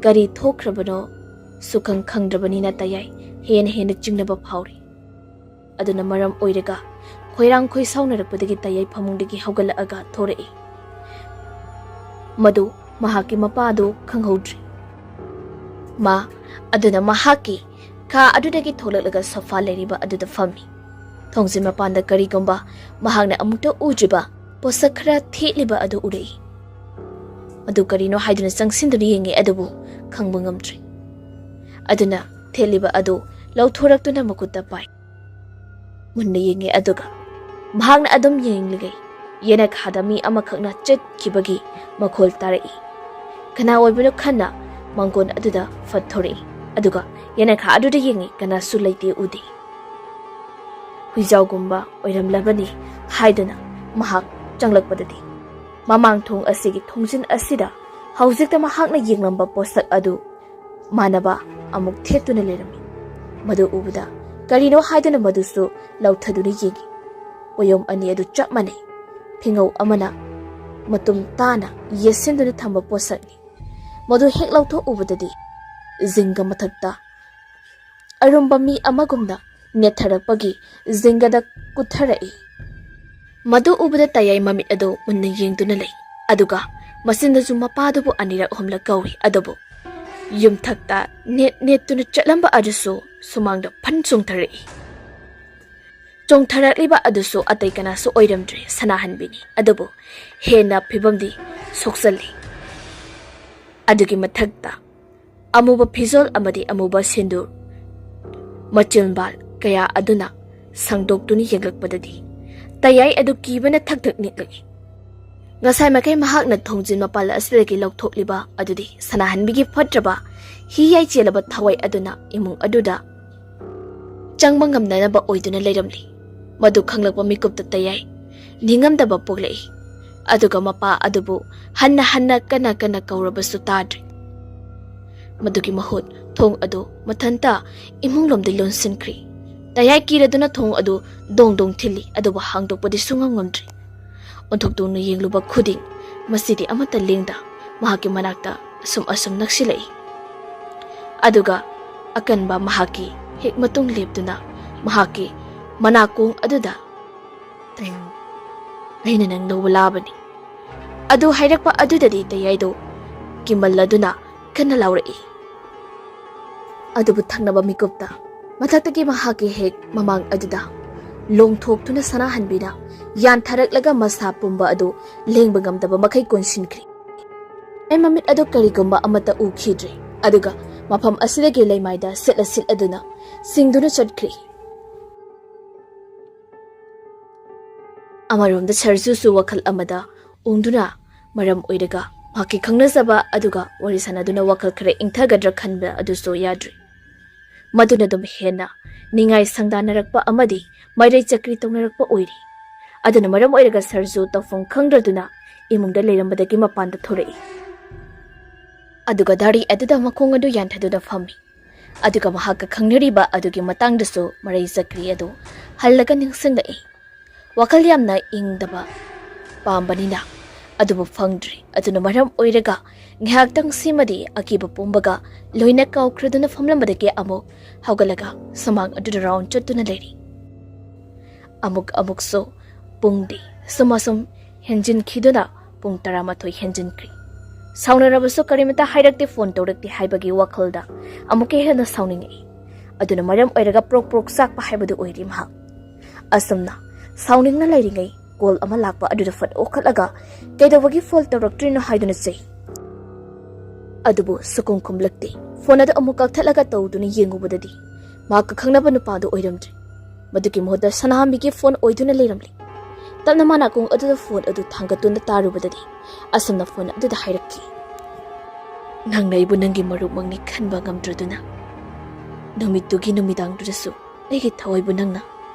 ꯀꯔꯤ ꯊꯣꯛꯈ꯭ꯔꯕꯅꯣ ꯁꯨꯈꯪ ꯈꯪꯗ꯭ꯔꯕꯅꯤꯅ ꯇꯌꯥꯏ ꯍꯦꯟꯅ ꯍꯦꯟꯅ ꯆꯤꯡꯅꯕ ꯐꯥꯎꯔꯤ꯫ ꯑꯗꯨꯅ ꯃꯔꯝ ꯑꯣꯏꯔꯒ ꯈꯣꯏꯔꯥꯡ ꯈꯣꯏꯁꯥꯎꯅꯔꯛꯄꯗꯒꯤ ꯇꯌꯥꯏ ꯐꯃꯨꯡꯗꯒꯤ ꯍꯧꯒꯠꯂꯛꯑꯒ ꯊꯣꯔꯛꯏ꯫ ꯃꯗꯨ ꯃꯍꯥꯛꯀꯤ ꯃꯄꯥꯗꯨ ꯈꯪꯍꯧꯗ꯭ꯔꯤ꯫ ꯃꯥ ꯑꯗꯨꯅ ꯃꯍꯥꯛꯀꯤ ꯀꯥ ꯑꯗꯨꯗꯒꯤ ꯊꯣꯛꯂꯛꯂꯒ ꯁꯣꯐꯥ ꯂꯩꯔꯤꯕ ꯑꯗꯨꯗ ꯐꯝꯃꯤ꯫ ꯊꯣꯡꯖꯤꯟ ꯃꯄꯥꯟꯗ ꯀꯔꯤꯒꯨꯝꯕ ꯃꯍꯥꯛꯅ ꯑꯃꯨꯛꯇ ꯎꯗ꯭ꯔꯤꯕ ꯄꯣꯠꯁꯛ ꯈꯔ ꯊꯦꯠꯂꯤꯕ ꯑꯗꯨ ꯎꯔꯛꯏ꯫ ꯃꯗꯨ ꯀꯔꯤꯅꯣ ꯍꯥꯏꯗꯨꯅ ꯆꯪꯁꯤꯟꯗꯨꯅ ꯌꯦꯡꯉꯤ, ꯑꯗꯨꯕꯨ ꯈꯪꯕ ꯉꯝꯗ꯭ꯔꯤ꯫ ꯑꯗꯨꯅ ꯊꯦꯠꯂꯤꯕ ꯑꯗꯨ ꯂꯧꯊꯣꯔꯛꯇꯨꯅ ꯃꯈꯨꯠꯇ ꯄꯥꯏ꯫ ꯃꯨꯟꯅ ꯌꯦꯡꯉꯤ, ꯑꯗꯨꯒ ꯃꯍꯥꯛꯅ ꯑꯗꯨꯝ ꯌꯦꯡꯂꯤꯉꯩ ꯌꯦꯅꯈꯥꯗ ꯃꯤ ꯑꯃꯈꯛꯅ ꯆꯠꯈꯤꯕꯒꯤ ꯃꯈꯣꯜ ꯇꯥꯔꯛꯏ꯫ ꯀꯅꯥ ꯑꯣꯏꯕꯅꯣ ꯈꯟꯅ ꯃꯥꯡꯒꯣꯟ ꯑꯗꯨꯗ ꯐꯠ ꯊꯣꯔꯛꯏ, ꯑꯗꯨꯒ ꯌꯦꯅꯈꯥ ꯑꯗꯨꯗ ꯌꯦꯡꯉꯤ, ꯀꯅꯥꯁꯨ ꯂꯩꯇꯦ, ꯎꯗꯦ꯫ ꯍꯨꯏꯖꯥꯎꯒꯨꯝꯕ ꯑꯣꯏꯔꯝꯂꯕꯅꯤ ꯍꯥꯏꯗꯨꯅ ꯃꯍꯥꯛ ꯆꯪꯂꯛꯄꯗꯗꯤ, ꯃꯃꯥꯡ ꯊꯣꯡ ꯑꯁꯤꯒꯤ ꯊꯣꯡꯖꯤꯟ ꯑꯁꯤꯗ ꯍꯧꯖꯤꯛꯇ ꯃꯍꯥꯛꯅ ꯌꯦꯡꯂꯝꯕ ꯄꯣꯠꯁꯛ ꯑꯗꯨ ꯃꯥꯟꯅꯕ ꯑꯃꯨꯛ ꯊꯦꯠꯇꯨꯅ ꯂꯩꯔꯝꯃꯤ꯫ ꯃꯗꯨ ꯎꯕꯗ ꯀꯔꯤꯅꯣ ꯍꯥꯏꯗꯨꯅ ꯃꯗꯨꯁꯨ ꯂꯧꯊꯗꯨꯅ ꯌꯦꯡꯉꯤ꯫ ꯄꯣꯌꯣꯝ ꯑꯅꯤ ꯑꯗꯨ ꯆꯞ ꯃꯥꯟꯅꯩ꯫ ꯐꯤꯉꯧ ꯑꯃꯅ ꯃꯇꯨꯝ ꯇꯥꯅ ꯌꯦꯠꯁꯤꯟꯗꯨꯅ ꯊꯝꯕ ꯄꯣꯠꯁꯛꯅꯤ꯫ ꯃꯗꯨ ꯍꯦꯛ ꯂꯧꯊꯣꯛꯎꯕꯗꯗꯤ ꯖꯤꯡꯒ ꯃꯊꯛꯇ ꯑꯔꯨꯝꯕ ꯃꯤ ꯑꯃꯒꯨꯝꯅ ꯅꯦꯠꯊꯔꯛꯄꯒꯤ ꯖꯤꯡꯒꯗ ꯀꯨꯠꯊꯔꯛꯏ꯫ ꯃꯗꯨ ꯎꯕꯗ ꯇꯌꯥꯏ ꯃꯃꯤꯠ ꯑꯗꯨ ꯃꯨꯟꯅ ꯌꯦꯡꯗꯨꯅ ꯂꯩ, ꯑꯗꯨꯒ ꯃꯆꯤꯟꯗꯁꯨ ꯃꯄꯥꯗꯨꯕꯨ ꯑꯅꯤꯔꯛ ꯑꯍꯨꯝꯂꯛ ꯀꯧꯏ, ꯑꯗꯨꯕꯨ ꯌꯨꯝꯊꯛꯇ ꯅꯦꯠ ꯅꯦꯠꯇꯨꯅ ꯆꯠꯂꯝꯕ ꯑꯗꯨꯁꯨ ꯁꯨꯃꯥꯡꯗ ꯐꯟ ꯆꯣꯡꯊꯔꯛꯏ꯫ ꯆꯣꯡꯊꯔꯛꯂꯤꯕ ꯑꯗꯨꯁꯨ ꯑꯇꯩ ꯀꯅꯥꯁꯨ ꯑꯣꯏꯔꯝꯗ꯭ꯔꯦ, ꯁꯅꯥꯍꯟꯕꯤꯅꯤ꯫ ꯑꯗꯨꯕꯨ ꯍꯦꯟꯅ ꯐꯤꯕꯝꯗꯤ ꯁꯣꯛꯆꯜꯂꯤ꯫ ꯑꯗꯨꯒꯤ ꯃꯊꯛꯇ ꯑꯃꯨꯕ ꯐꯤꯖꯣꯜ ꯑꯃꯗꯤ ꯑꯃꯨꯕ ꯁꯤꯟꯗꯨꯔ ꯃꯆꯤꯟꯕꯥꯜ ꯀꯌꯥ ꯑꯗꯨꯅ ꯁꯪꯗꯣꯛꯇꯨꯅ ꯌꯦꯡꯂꯛꯄꯗꯗꯤ ꯇꯌꯥꯏ ꯑꯗꯨ ꯀꯤꯕꯅ ꯊꯛ ꯊꯛ ꯅꯤꯛꯂꯛꯏ꯫ ꯉꯁꯥꯏ ꯃꯈꯩ ꯃꯍꯥꯛꯅ ꯊꯣꯡꯖꯤꯟ ꯃꯄꯥꯜ ꯑꯁꯤꯗꯒꯤ ꯂꯧꯊꯣꯛꯂꯤꯕ ꯑꯗꯨꯗꯤ ꯁꯅꯥꯍꯟꯕꯤꯒꯤ ꯐꯠꯇ꯭ꯔꯕ ꯍꯤ ꯌꯥꯏ ꯆꯦꯜꯂꯕ ꯊꯋꯥꯏ ꯑꯗꯨꯅ ꯏꯃꯨꯡ ꯑꯗꯨꯗ ꯆꯪꯕ ꯉꯝꯅꯅꯕ ꯑꯣꯏꯗꯨꯅ ꯂꯩꯔꯝꯂꯤ꯫ ꯃꯗꯨ ꯈꯪꯂꯛꯄ ꯃꯤꯀꯨꯞꯇ ꯇꯌꯥꯏ ꯅꯤꯡꯉꯝꯗꯕ ꯄꯣꯛꯂꯛꯏ꯫ ꯑꯗꯨꯒ ꯃꯄꯥ ꯑꯗꯨꯕꯨ ꯍꯟꯅ ꯍꯟꯅ ꯀꯟꯅ ꯀꯟꯅ ꯀꯧꯔꯕꯁꯨ ꯇꯥꯗ꯭ꯔꯦ꯫ ꯃꯗꯨꯒꯤ ꯃꯍꯨꯠ ꯊꯣꯡ ꯑꯗꯨ ꯃꯊꯟꯇ ꯏꯃꯨꯡꯂꯣꯝꯗ ꯂꯣꯟꯁꯤꯟꯈ꯭ꯔꯤ꯫ ꯇꯌꯥꯏ ꯀꯤꯔꯗꯨꯅ ꯊꯣꯡ ꯑꯗꯨ ꯗꯣꯡ ꯗꯣꯡ ꯊꯤꯜꯂꯤ, ꯑꯗꯨꯕꯨ ꯍꯥꯡꯗꯣꯛꯄꯗꯤ ꯁꯨꯡꯉꯝ ꯉꯝꯗ꯭ꯔꯤ꯫ ꯑꯣꯟꯊꯣꯛꯇꯨꯅ ꯌꯦꯡꯂꯨꯕ ꯈꯨꯗꯤꯡ ꯃꯁꯤꯗꯤ ꯑꯃꯠꯇ ꯂꯦꯡꯗ ꯃꯍꯥꯛꯀꯤ ꯃꯅꯥꯛꯇ ꯑꯁꯨꯝ ꯑꯁꯨꯝ ꯅꯛꯁꯤꯜꯂꯛꯏ꯫ ꯑꯗꯨꯒ ꯑꯀꯟꯕ ꯃꯍꯥꯛꯀꯤ ꯍꯦꯛ ꯃꯇꯨꯡ ꯂꯦꯞꯇꯨꯅ ꯃꯍꯥꯛꯀꯤ ꯃꯅꯥꯀꯣꯡ ꯑꯗꯨꯗ, "ꯇꯌꯥꯏ, ꯑꯩꯅ ꯅꯪ ꯂꯧꯕ ꯂꯥꯛꯑꯕꯅꯤ" ꯑꯗꯨ ꯍꯥꯏꯔꯛꯄ ꯑꯗꯨꯗꯗꯤ ꯇꯌꯥꯏꯗꯣ ꯀꯤꯃꯜꯂꯗꯨꯅ ꯀꯟꯅ ꯂꯥꯎꯔꯛꯏ꯫ ꯑꯗꯨꯕꯨ ꯊꯪꯅꯕ ꯃꯤꯀꯨꯞꯇ ꯃꯊꯛꯇꯒꯤ ꯃꯍꯥꯛꯀꯤ ꯍꯦꯛ ꯃꯃꯥꯡ ꯑꯗꯨꯗ ꯂꯣꯡꯊꯣꯛꯇꯨꯅ ꯁꯅꯥꯍꯟꯕꯤꯅ ꯌꯥꯟꯊꯔꯛꯂꯒ ꯃꯁꯥ ꯄꯨꯝꯕ ꯑꯗꯨ ꯂꯦꯡꯕ ꯉꯝꯗꯕ ꯃꯈꯩ ꯀꯣꯟꯁꯤꯟꯈ꯭ꯔꯤ꯫ ꯑꯩ ꯃꯃꯤꯠ ꯑꯗꯨ ꯀꯔꯤꯒꯨꯝꯕ ꯑꯃꯠꯇ ꯎꯈꯤꯗ꯭ꯔꯦ, ꯑꯗꯨꯒ ꯃꯐꯝ ꯑꯁꯤꯗꯒꯤ ꯂꯩꯃꯥꯏꯗ ꯁꯤꯠꯂ ꯁꯤꯠꯂꯗꯨꯅ ꯁꯤꯡꯗꯨꯅ ꯆꯠꯈ꯭ꯔꯤ꯫ ꯑꯃꯔꯣꯝꯗ ꯁꯔꯖꯨꯁꯨ ꯋꯥꯈꯜ ꯑꯃꯗ ꯎꯪꯗꯨꯅ ꯃꯔꯝ ꯑꯣꯏꯔꯒ ꯃꯍꯥꯛꯀꯤ ꯈꯪꯅꯖꯕ ꯑꯗꯨꯒ ꯋꯥꯔꯤ ꯁꯥꯟꯅꯗꯨꯅ ꯋꯥꯈꯜ ꯈꯔ ꯏꯪꯊꯒꯗ꯭ꯔꯥ ꯈꯟꯕ ꯑꯗꯨꯁꯨ ꯌꯥꯗ꯭ꯔꯤ꯫ ꯃꯗꯨꯅ ꯑꯗꯨꯝ ꯍꯦꯟꯅ ꯅꯤꯡꯉꯥꯏ ꯁꯪꯗꯥꯅꯔꯛꯄ ꯑꯃꯗꯤ ꯃꯩꯔꯩ ꯆꯀ꯭ꯔꯤ ꯇꯧꯅꯔꯛꯄ ꯑꯣꯏꯔꯤ꯫ ꯑꯗꯨꯅ ꯃꯔꯝ ꯑꯣꯏꯔꯒ ꯁꯔꯖꯨ ꯇꯧꯐꯝ ꯈꯪꯗ꯭ꯔꯗꯨꯅ ꯏꯃꯨꯡꯗ ꯂꯩꯔꯝꯕꯗꯒꯤ ꯃꯄꯥꯟꯗ ꯊꯣꯔꯛꯏ꯫ ꯑꯗꯨꯒ ꯗꯥꯔꯤ ꯑꯗꯨꯗ ꯃꯈꯣꯡ ꯑꯗꯨ ꯌꯥꯟꯊꯗꯨꯅ ꯐꯝꯃꯤ꯫ ꯑꯗꯨꯒ ꯃꯍꯥꯛꯀ ꯈꯪꯅꯔꯤꯕ ꯑꯗꯨꯒꯤ ꯃꯇꯥꯡꯗꯁꯨ ꯃꯔꯩ ꯆꯀ꯭ꯔꯤ ꯑꯗꯨ ꯍꯜꯂꯒ ꯅꯤꯡꯁꯤꯡꯂꯛꯏ꯫ ꯋꯥꯈꯜ ꯌꯥꯝꯅ ꯏꯪꯗꯕ ꯄꯥꯝꯕꯅꯤꯅ ꯑꯗꯨꯕꯨ ꯐꯪꯗ꯭ꯔꯤ꯫ ꯑꯗꯨꯅ ꯃꯔꯝ ꯑꯣꯏꯔꯒ ꯉꯥꯏꯍꯥꯛꯇꯪ ꯁꯤꯃꯗꯤ ꯑꯀꯤꯕ ꯄꯨꯝꯕꯒ ꯂꯣꯏꯅ ꯀꯥꯎꯈ꯭ꯔꯗꯨꯅ ꯐꯝꯂꯝꯕꯗꯒꯤ ꯑꯃꯨꯛ ꯍꯧꯒꯠꯂꯒ ꯁꯨꯃꯥꯡ ꯑꯗꯨꯗ ꯔꯥꯎꯟ ꯆꯠꯇꯨꯅ ꯂꯩꯔꯤ꯫ ꯑꯃꯨꯛ ꯑꯃꯨꯛꯁꯨ ꯄꯨꯡꯗꯤ ꯁꯨꯝ ꯑꯁꯨꯝ ꯍꯦꯟꯖꯤꯟꯈꯤꯗꯨꯅ ꯄꯨꯡ ꯇꯔꯥꯃꯥꯊꯣꯏ ꯍꯦꯟꯖꯤꯟꯈ꯭ꯔꯤ꯫ ꯁꯥꯎꯅꯔꯕꯁꯨ ꯀꯔꯤꯃꯇ ꯍꯥꯏꯔꯛꯇꯦ, ꯐꯣꯟ ꯇꯧꯔꯛꯇꯦ ꯍꯥꯏꯕꯒꯤ ꯋꯥꯈꯜꯗ ꯑꯃꯨꯛꯀ ꯍꯦꯟꯅ ꯁꯥꯎꯅꯤꯡꯉꯛꯏ꯫ ꯑꯗꯨꯅ ꯃꯔꯝ ꯑꯣꯏꯔꯒ ꯄ꯭ꯔꯣꯛ ꯄ꯭ꯔꯣꯛ ꯆꯥꯛꯄ ꯍꯥꯏꯕꯗꯨ ꯑꯣꯏꯔꯤ ꯃꯍꯥꯛ꯫ ꯑꯁꯨꯝꯅ ꯁꯥꯎꯅꯤꯡꯅ ꯂꯩꯔꯤꯉꯩ ꯀꯣꯜ ꯑꯃ ꯂꯥꯛꯄ ꯑꯗꯨꯗ ꯐꯠ ꯑꯣꯈꯠꯂꯒ ꯀꯩꯗꯧꯕꯒꯤ ꯐꯣꯟ ꯇꯧꯔꯛꯇ꯭ꯔꯤꯅꯣ ꯍꯥꯏꯗꯨꯅ ꯆꯩ꯫ ꯑꯗꯨꯕꯨ ꯁꯨꯀꯨꯝ ꯈꯨꯝꯂꯛꯇꯦ꯫ ꯐꯣꯟ ꯑꯗꯨ ꯑꯃꯨꯛ ꯀꯛꯊꯠꯂꯒ ꯇꯧꯗꯨꯅ ꯌꯦꯡꯉꯨꯕꯗꯗꯤ ꯃꯍꯥꯛꯀ ꯈꯪꯅꯕ ꯅꯨꯄꯥꯗꯨ ꯑꯣꯏꯔꯝꯗ꯭ꯔꯦ꯫ ꯃꯗꯨꯒꯤ ꯃꯍꯨꯠꯇ ꯁꯅꯥꯍꯥꯟꯕꯤꯒꯤ ꯐꯣꯟ ꯑꯣꯏꯗꯨꯅ ꯂꯩꯔꯝꯂꯦ꯫ ꯇꯞꯅ ꯃꯅꯥꯀꯣꯡ ꯑꯗꯨꯗ ꯐꯣꯟ ꯑꯗꯨ ꯊꯥꯡꯒꯠꯇꯨꯅ ꯇꯥꯔꯨꯕꯗꯗꯤ ꯑꯁꯨꯝꯅ ꯐꯣꯟ ꯑꯗꯨꯗ ꯍꯥꯏꯔꯛꯈꯤ, "ꯅꯪꯅ ꯑꯩꯕꯨ ꯅꯪꯒꯤ ꯃꯔꯨꯞꯃꯛꯅꯤ ꯈꯟꯕ ꯉꯝꯗ꯭ꯔꯗꯨꯅ ꯅꯨꯃꯤꯠꯇꯨꯒꯤ ꯅꯨꯃꯤꯗꯥꯡꯗꯨꯗꯁꯨ ꯑꯩꯒꯤ ꯊꯋꯥꯏꯕꯨ ꯅꯪꯅ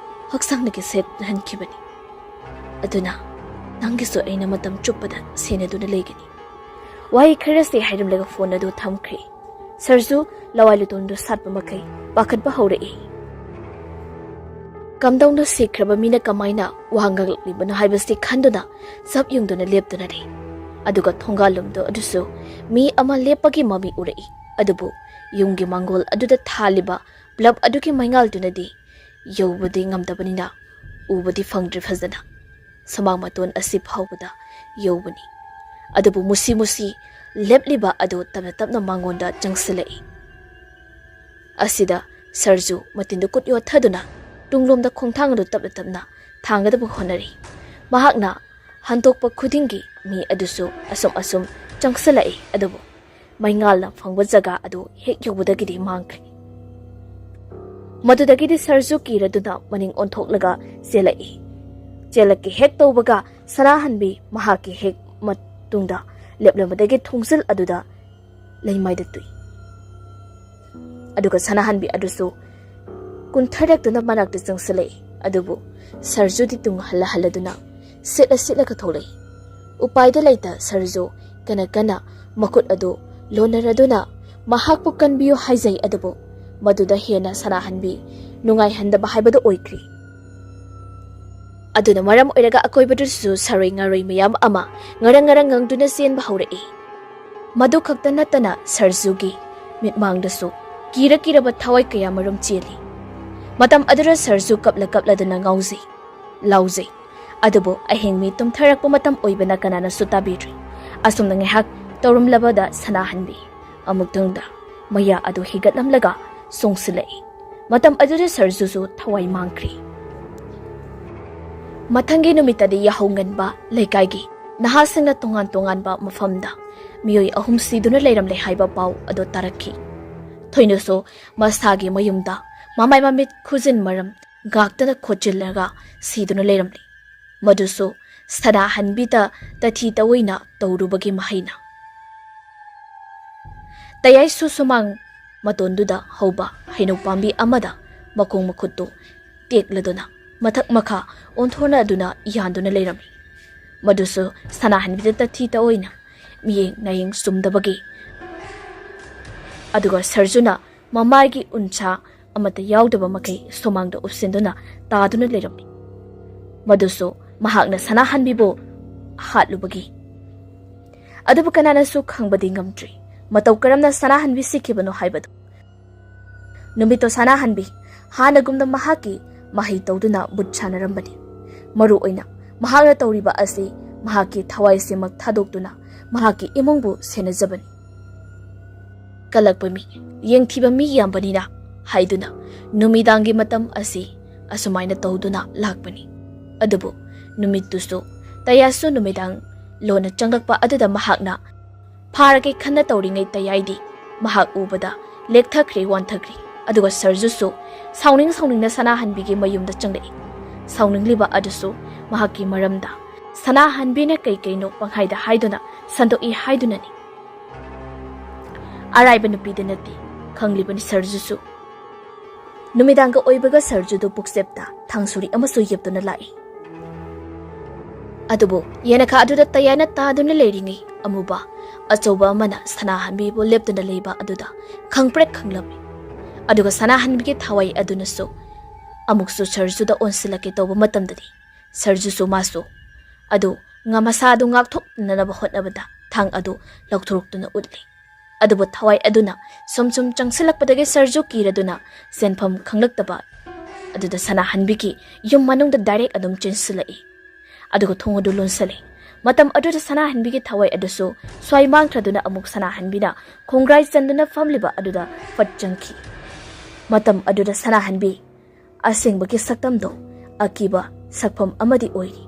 ꯍꯛꯆꯥꯡꯗꯒꯤ ꯁꯦꯠꯍꯟꯈꯤꯕꯅꯤ꯫ ꯑꯗꯨꯅ ꯅꯪꯒꯤꯁꯨ ꯑꯩꯅ ꯃꯇꯝ ꯆꯨꯞꯄꯗ ꯁꯦꯟꯅꯗꯨꯅ ꯂꯩꯒꯅꯤ꯫" ꯋꯥꯍꯩ ꯈꯔꯁꯤ ꯍꯥꯏꯔꯝꯂꯒ ꯐꯣꯟ ꯑꯗꯨ ꯊꯝꯈ꯭ꯔꯦ꯫ ꯁꯔꯖꯨ ꯂꯋꯥꯏ ꯂꯨꯇꯣꯟꯗꯨ ꯁꯥꯠꯄ ꯃꯈꯩ ꯄꯥꯈꯠꯄ ꯍꯧꯔꯛꯏ꯫ ꯀꯝꯗꯧꯅ ꯁꯤꯈ꯭ꯔꯕ ꯃꯤꯅ ꯀꯃꯥꯏꯅ ꯋꯥ ꯉꯥꯡꯂꯛꯂꯤꯕꯅꯣ ꯍꯥꯏꯕꯁꯤ ꯈꯟꯗꯨꯅ ꯆꯞ ꯌꯨꯡꯗꯨꯅ ꯂꯦꯞꯇꯨꯅ ꯂꯩ꯫ ꯑꯗꯨꯒ ꯊꯣꯡꯒꯥꯜꯂꯣꯝꯗ ꯑꯗꯨꯁꯨ ꯃꯤ ꯑꯃ ꯂꯦꯞꯄꯒꯤ ꯃꯃꯤ ꯎꯔꯛꯏ꯫ ꯑꯗꯨꯕꯨ ꯌꯨꯝꯒꯤ ꯃꯥꯡꯒꯣꯜ ꯑꯗꯨꯗ ꯊꯥꯜꯂꯤꯕ ꯕ꯭ꯂꯕ ꯑꯗꯨꯒꯤ ꯃꯩꯉꯥꯜꯗꯨꯅꯗꯤ ꯌꯧꯕꯗꯤ ꯉꯝꯗꯕꯅꯤꯅ ꯎꯕꯗꯤ ꯐꯪꯗ꯭ꯔꯦ ꯐꯖꯅ꯫ ꯁꯨꯃꯥꯡ ꯃꯇꯣꯟ ꯑꯁꯤ ꯐꯥꯎꯕꯗ ꯌꯧꯕꯅꯤ꯫ ꯑꯗꯨꯕꯨ ꯃꯨꯁꯤ ꯃꯨꯁꯤ ꯂꯦꯞꯂꯤꯕ ꯑꯗꯨ ꯇꯞꯅ ꯇꯞꯅ ꯃꯉꯣꯟꯗ ꯆꯪꯁꯤꯜꯂꯛꯏ꯫ ꯑꯁꯤꯗ ꯁꯔꯖꯨ ꯃꯇꯤꯟꯗꯨ ꯀꯨꯠ ꯌꯣꯠꯊꯗꯨꯅ ꯇꯨꯡꯂꯣꯝꯗ ꯈꯣꯡꯊꯥꯡ ꯑꯗꯨ ꯇꯞꯅ ꯇꯞꯅ ꯊꯥꯡꯒꯗꯕ ꯍꯣꯠꯅꯔꯤ꯫ ꯃꯍꯥꯛꯅ ꯍꯟꯗꯣꯛꯄ ꯈꯨꯗꯤꯡꯒꯤ ꯃꯤ ꯑꯗꯨꯁꯨ ꯑꯁꯨꯝ ꯑꯁꯨꯝ ꯆꯪꯁꯤꯜꯂꯛꯏ, ꯑꯗꯨꯕꯨ ꯃꯩꯉꯥꯜꯅ ꯐꯪꯕ ꯖꯒꯥ ꯑꯗꯨ ꯍꯦꯛ ꯌꯧꯕꯗꯒꯤꯗꯤ ꯃꯥꯡꯈ꯭ꯔꯦ꯫ ꯃꯗꯨꯗꯒꯤꯗꯤ ꯁꯔꯖꯨ ꯀꯤꯔꯗꯨꯅ ꯃꯅꯤꯡ ꯑꯣꯟꯊꯣꯛꯂꯒ ꯆꯦꯜꯂꯛꯏ꯫ ꯆꯦꯜꯂꯛꯀꯦ ꯍꯦꯛ ꯇꯧꯕꯒ ꯁꯅꯥꯍꯟꯕꯤ ꯃꯍꯥꯛꯀꯤ ꯍꯦꯛ ꯃꯇꯨꯡꯗ ꯂꯦꯞꯂꯝꯕꯗꯒꯤ ꯊꯣꯡꯖꯤꯜ ꯑꯗꯨꯗ ꯂꯩꯃꯥꯏꯗ ꯇꯨꯏ꯫ ꯑꯗꯨꯒ ꯁꯅꯥꯍꯟꯕꯤ ꯑꯗꯨꯁꯨ ꯀꯨꯟꯊꯔꯛꯇꯨꯅ ꯃꯅꯥꯛꯇ ꯆꯪꯁꯤꯜꯂꯛꯏ꯫ ꯑꯗꯨꯕꯨ ꯁꯔꯖꯨꯗꯤ ꯇꯨꯡ ꯍꯜꯂ ꯍꯜꯂꯗꯨꯅ ꯁꯤꯠꯂ ꯁꯤꯠꯂꯒ ꯊꯣꯛꯂꯛꯏ꯫ ꯎꯄꯥꯏꯗ ꯂꯩꯇ ꯁꯔꯖꯨ ꯀꯟꯅ ꯀꯟꯅ ꯃꯈꯨꯠ ꯑꯗꯨ ꯂꯣꯟꯅꯔꯗꯨꯅ ꯃꯍꯥꯛꯄꯨ ꯀꯟꯕꯤꯌꯨ ꯍꯥꯏꯖꯩ, ꯑꯗꯨꯕꯨ ꯃꯗꯨꯗ ꯍꯦꯟꯅ ꯁꯅꯥꯍꯟꯕꯤ ꯅꯨꯡꯉꯥꯏꯍꯟꯗꯕ ꯍꯥꯏꯕꯗꯨ ꯑꯣꯏꯈ꯭ꯔꯤ꯫ ꯑꯗꯨꯅ ꯃꯔꯝ ꯑꯣꯏꯔꯒ ꯑꯀꯣꯏꯕꯗꯨꯁꯨ ꯁꯥꯔꯣꯏ ꯉꯥꯔꯣꯏ ꯃꯌꯥꯝ ꯑꯃ ꯉꯔꯪ ꯉꯔꯪ ꯉꯪꯗꯨꯅ ꯆꯦꯟꯕ ꯍꯧꯔꯛꯏ꯫ ꯃꯗꯨ ꯈꯛꯇ ꯅꯠꯇꯅ ꯁꯔꯖꯨꯒꯤ ꯃꯤꯠꯃꯥꯡꯗꯁꯨ ꯀꯤꯔ ꯀꯤꯔꯕ ꯊꯋꯥꯏ ꯀꯌꯥ ꯃꯔꯨꯝ ꯆꯦꯜꯂꯤ꯫ ꯃꯇꯝ ꯑꯗꯨꯗ ꯁꯔꯖꯨ ꯀꯞꯂ ꯀꯞꯂꯗꯨꯅ ꯉꯥꯎꯖꯩ, ꯂꯥꯎꯖꯩ꯫ ꯑꯗꯨꯕꯨ ꯑꯍꯤꯡ ꯃꯤ ꯇꯨꯝꯊꯔꯛꯄ ꯃꯇꯝ ꯑꯣꯏꯕꯅ ꯀꯅꯥꯅꯁꯨ ꯇꯥꯕꯤꯗ꯭ꯔꯤ꯫ ꯑꯁꯨꯝꯅ ꯉꯥꯏꯍꯥꯛ ꯇꯧꯔꯝꯂꯕꯗ ꯁꯅꯥꯍꯟꯕꯤ ꯑꯃꯨꯛꯇꯪꯗ ꯃꯌꯥ ꯑꯗꯨ ꯍꯤꯒꯠꯂꯝꯂꯒ ꯆꯣꯡꯁꯤꯜꯂꯛꯏ꯫ ꯃꯇꯝ ꯑꯗꯨꯗ ꯁꯔꯖꯨꯁꯨ ꯊꯋꯥꯏ ꯃꯥꯡꯈ꯭ꯔꯤ꯫ ꯃꯊꯪꯒꯤ ꯅꯨꯃꯤꯠꯇꯗꯤ ꯌꯥꯍꯧ ꯉꯟꯕ ꯂꯩꯀꯥꯏꯒꯤ ꯅꯍꯥꯁꯤꯡꯅ ꯇꯣꯉꯥꯟ ꯇꯣꯉꯥꯟꯕ ꯃꯐꯝꯗ ꯃꯤꯑꯣꯏ ꯑꯍꯨꯝ ꯁꯤꯗꯨꯅ ꯂꯩꯔꯝꯂꯦ ꯍꯥꯏꯕ ꯄꯥꯎ ꯑꯗꯨ ꯇꯥꯔꯛꯈꯤ꯫ ꯊꯣꯏꯅꯁꯨ ꯃꯁꯥꯒꯤ ꯃꯌꯨꯝꯗ ꯃꯃꯥꯏ ꯃꯃꯤꯠ ꯈꯨꯖꯤꯟ ꯃꯔꯝ ꯉꯥꯛꯇꯅ ꯈꯣꯠꯆꯤꯜꯂꯒ ꯁꯤꯗꯨꯅ ꯂꯩꯔꯝꯂꯤ꯫ ꯃꯗꯨꯁꯨ ꯁꯅꯥꯍꯟꯕꯤꯗ ꯇꯊꯤ ꯇꯑꯣꯏꯅ ꯇꯧꯔꯨꯕꯒꯤ ꯃꯍꯩꯅ꯫ ꯇꯌꯥꯏꯁꯨ ꯁꯨꯃꯥꯡ ꯃꯇꯣꯟꯗꯨꯗ ꯍꯧꯕ ꯍꯩꯅꯧ ꯄꯥꯝꯕꯤ ꯑꯃꯗ ꯃꯈꯣꯡ ꯃꯈꯨꯠꯇꯨ ꯇꯦꯛꯂꯗꯨꯅ ꯃꯊꯛ ꯃꯈꯥ ꯑꯣꯟꯊꯣꯛꯅꯗꯨꯅ ꯌꯥꯟꯗꯨꯅ ꯂꯩꯔꯝꯃꯤ꯫ ꯃꯗꯨꯁꯨ ꯁꯅꯥꯍꯟꯕꯤꯗ ꯇꯊꯤ ꯇꯑꯣꯏꯅ ꯃꯤꯠꯌꯦꯡ ꯅꯥꯌꯦꯡ ꯆꯨꯝꯗꯕꯒꯤ꯫ ꯑꯗꯨꯒ ꯁꯔꯖꯨꯅ ꯃꯃꯥꯏꯒꯤ ꯎꯟꯁꯥ ꯑꯃꯠꯇ ꯌꯥꯎꯗꯕ ꯃꯈꯩ ꯁꯨꯃꯥꯡꯗ ꯎꯞꯁꯤꯟꯗꯨꯅ ꯇꯥꯗꯨꯅ ꯂꯩꯔꯝꯃꯤ꯫ ꯃꯗꯨꯁꯨ ꯃꯍꯥꯛꯅ ꯁꯅꯥꯍꯟꯕꯤꯕꯨ ꯍꯥꯠꯂꯨꯕꯒꯤ꯫ ꯑꯗꯨꯕꯨ ꯀꯅꯥꯅꯁꯨ ꯈꯪꯕꯗꯤ ꯉꯝꯗ꯭ꯔꯤ ꯃꯇꯧ ꯀꯔꯝꯅ ꯁꯅꯥꯍꯟꯕꯤ ꯁꯤꯈꯤꯕꯅꯣ ꯍꯥꯏꯕꯗꯨ꯫ ꯅꯨꯃꯤꯠꯇꯣ ꯁꯅꯥꯍꯟꯕꯤ ꯍꯥꯟꯅꯒꯨꯝꯅ ꯃꯍꯥꯛꯀꯤ ꯃꯍꯩ ꯇꯧꯗꯨꯅ ꯕꯨꯠ ꯁꯥꯟꯅꯔꯝꯕꯅꯤ꯫ ꯃꯔꯨ ꯑꯣꯏꯅ ꯃꯍꯥꯛꯅ ꯇꯧꯔꯤꯕ ꯑꯁꯤ ꯃꯍꯥꯛꯀꯤ ꯊꯋꯥꯏꯁꯤꯃꯛ ꯊꯥꯗꯣꯛꯇꯨꯅ ꯃꯍꯥꯛꯀꯤ ꯏꯃꯨꯡꯕꯨ ꯁꯦꯟꯅꯖꯕꯅꯤ꯫ ꯀꯜꯂꯛꯄ ꯃꯤ, ꯌꯦꯡꯊꯤꯕ ꯃꯤ ꯌꯥꯝꯕꯅꯤꯅ ꯍꯥꯏꯗꯨꯅ ꯅꯨꯃꯤꯗꯥꯡꯒꯤ ꯃꯇꯝ ꯑꯁꯤ ꯑꯁꯨꯃꯥꯏꯅ ꯇꯧꯗꯨꯅ ꯂꯥꯛꯄꯅꯤ꯫ ꯑꯗꯨꯕꯨ ꯅꯨꯃꯤꯠꯇꯨꯁꯨ ꯇꯌꯥꯁꯨ ꯅꯨꯃꯤꯗꯥꯡ ꯂꯣꯟꯅ ꯆꯪꯂꯛꯄ ꯑꯗꯨꯗ ꯃꯍꯥꯛꯅ ꯐꯥꯔꯒꯦ ꯈꯟꯅ ꯇꯧꯔꯤꯉꯩ ꯇꯌꯥꯏꯗꯤ ꯃꯍꯥꯛ ꯎꯕꯗ ꯂꯦꯛꯊꯈ꯭ꯔꯦ, ꯋꯥꯟꯊꯈ꯭ꯔꯦ꯫ ꯑꯗꯨꯒ ꯁꯔꯖꯨꯁꯨ ꯁꯥꯎꯅꯤꯡ ꯁꯥꯎꯅꯤꯡꯅ ꯁꯅꯥꯍꯟꯕꯤꯒꯤ ꯃꯌꯨꯝꯗ ꯆꯪꯂꯛꯏ꯫ ꯁꯥꯎꯅꯤꯡꯂꯤꯕ ꯑꯗꯨꯁꯨ ꯃꯍꯥꯛꯀꯤ ꯃꯔꯝꯗ ꯁꯅꯥꯍꯟꯕꯤꯅ ꯀꯩ ꯀꯩꯅꯣ ꯄꯪꯍꯥꯏꯗ ꯍꯥꯏꯗꯨꯅ ꯁꯟꯗꯣꯛꯏ ꯍꯥꯏꯗꯨꯅꯅꯤ꯫ ꯑꯔꯥꯏꯕ ꯅꯨꯄꯤꯗꯤ ꯅꯠꯇꯦ, ꯈꯪꯂꯤꯕꯅꯤ ꯁꯔꯖꯨꯁꯨ꯫ ꯅꯨꯃꯤꯗꯥꯡꯒ ꯑꯣꯏꯕꯒ ꯁꯔꯖꯨꯗꯨ ꯄꯨꯛꯆꯦꯞꯇ ꯊꯥꯡꯁꯨꯔꯤ ꯑꯃꯁꯨ ꯌꯦꯞꯇꯨꯅ ꯂꯥꯛꯏ꯫ ꯑꯗꯨꯕꯨ ꯌꯦꯅꯈꯥ ꯑꯗꯨꯗ ꯇꯌꯥꯏꯅ ꯇꯥꯗꯨꯅ ꯂꯩꯔꯤꯉꯩ ꯑꯃꯨꯕ ꯑꯆꯧꯕ ꯑꯃꯅ ꯁꯅꯥꯍꯟꯕꯤꯕꯨ ꯂꯦꯞꯇꯨꯅ ꯂꯩꯕ ꯑꯗꯨꯗ ꯈꯪꯄ꯭ꯔꯦꯛ ꯈꯪꯂꯝꯃꯤ꯫ ꯑꯗꯨꯒ ꯁꯅꯥꯍꯟꯕꯤꯒꯤ ꯊꯋꯥꯏ ꯑꯗꯨꯅꯁꯨ ꯑꯃꯨꯛꯁꯨ ꯁꯔꯖꯨꯗ ꯑꯣꯟꯁꯤꯜꯂꯛꯀꯦ ꯇꯧꯕ ꯃꯇꯝꯗꯗꯤ ꯁꯔꯖꯨꯁꯨ ꯃꯥꯁꯨ ꯑꯗꯨ ꯉ-, ꯃꯁꯥ ꯑꯗꯨ ꯉꯥꯛꯊꯣꯛꯅꯅꯕ ꯍꯣꯠꯅꯕꯗ ꯊꯥꯡ ꯑꯗꯨ ꯂꯧꯊꯣꯔꯛꯇꯨꯅ ꯎꯠꯂꯤ꯫ ꯑꯗꯨꯕꯨ ꯊꯋꯥꯏ ꯑꯗꯨꯅ ꯁꯨꯝ ꯁꯨꯝ ꯆꯪꯁꯤꯜꯂꯛꯄꯗꯒꯤ ꯁꯔꯖꯨ ꯀꯤꯔꯗꯨꯅ ꯆꯦꯟꯐꯝ ꯈꯪꯂꯛꯇꯕ ꯑꯗꯨꯗ ꯁꯅꯥꯍꯟꯕꯤꯒꯤ ꯌꯨꯝ ꯃꯅꯨꯡꯗ ꯗꯥꯏꯔꯦꯛ ꯑꯗꯨꯝ ꯆꯦꯟꯁꯤꯜꯂꯛꯏ꯫ ꯑꯗꯨꯒ ꯊꯣꯡ ꯑꯗꯨ ꯂꯣꯟꯁꯤꯜꯂꯤ꯫ ꯃꯇꯝ ꯑꯗꯨꯗ ꯁꯅꯥꯍꯟꯕꯤꯒꯤ ꯊꯋꯥꯏ ꯑꯗꯨꯁꯨ ꯁ꯭ꯋꯥꯏ ꯃꯥꯡꯈ꯭ꯔꯗꯨꯅ ꯑꯃꯨꯛ ꯁꯅꯥꯍꯟꯕꯤꯅ ꯈꯣꯡꯒ꯭ꯔꯥꯏ ꯆꯟꯗꯨꯅ ꯐꯝꯂꯤꯕ ꯑꯗꯨꯗ ꯐꯠ ꯆꯪꯈꯤ꯫ ꯃꯇꯝ ꯑꯗꯨꯗ ꯁꯅꯥꯍꯟꯕꯤ ꯑꯁꯦꯡꯕꯒꯤ ꯁꯛꯇꯝꯗꯣ ꯑꯀꯤꯕ ꯁꯛꯐꯝ ꯑꯃꯗꯤ ꯑꯣꯏꯔꯤ꯫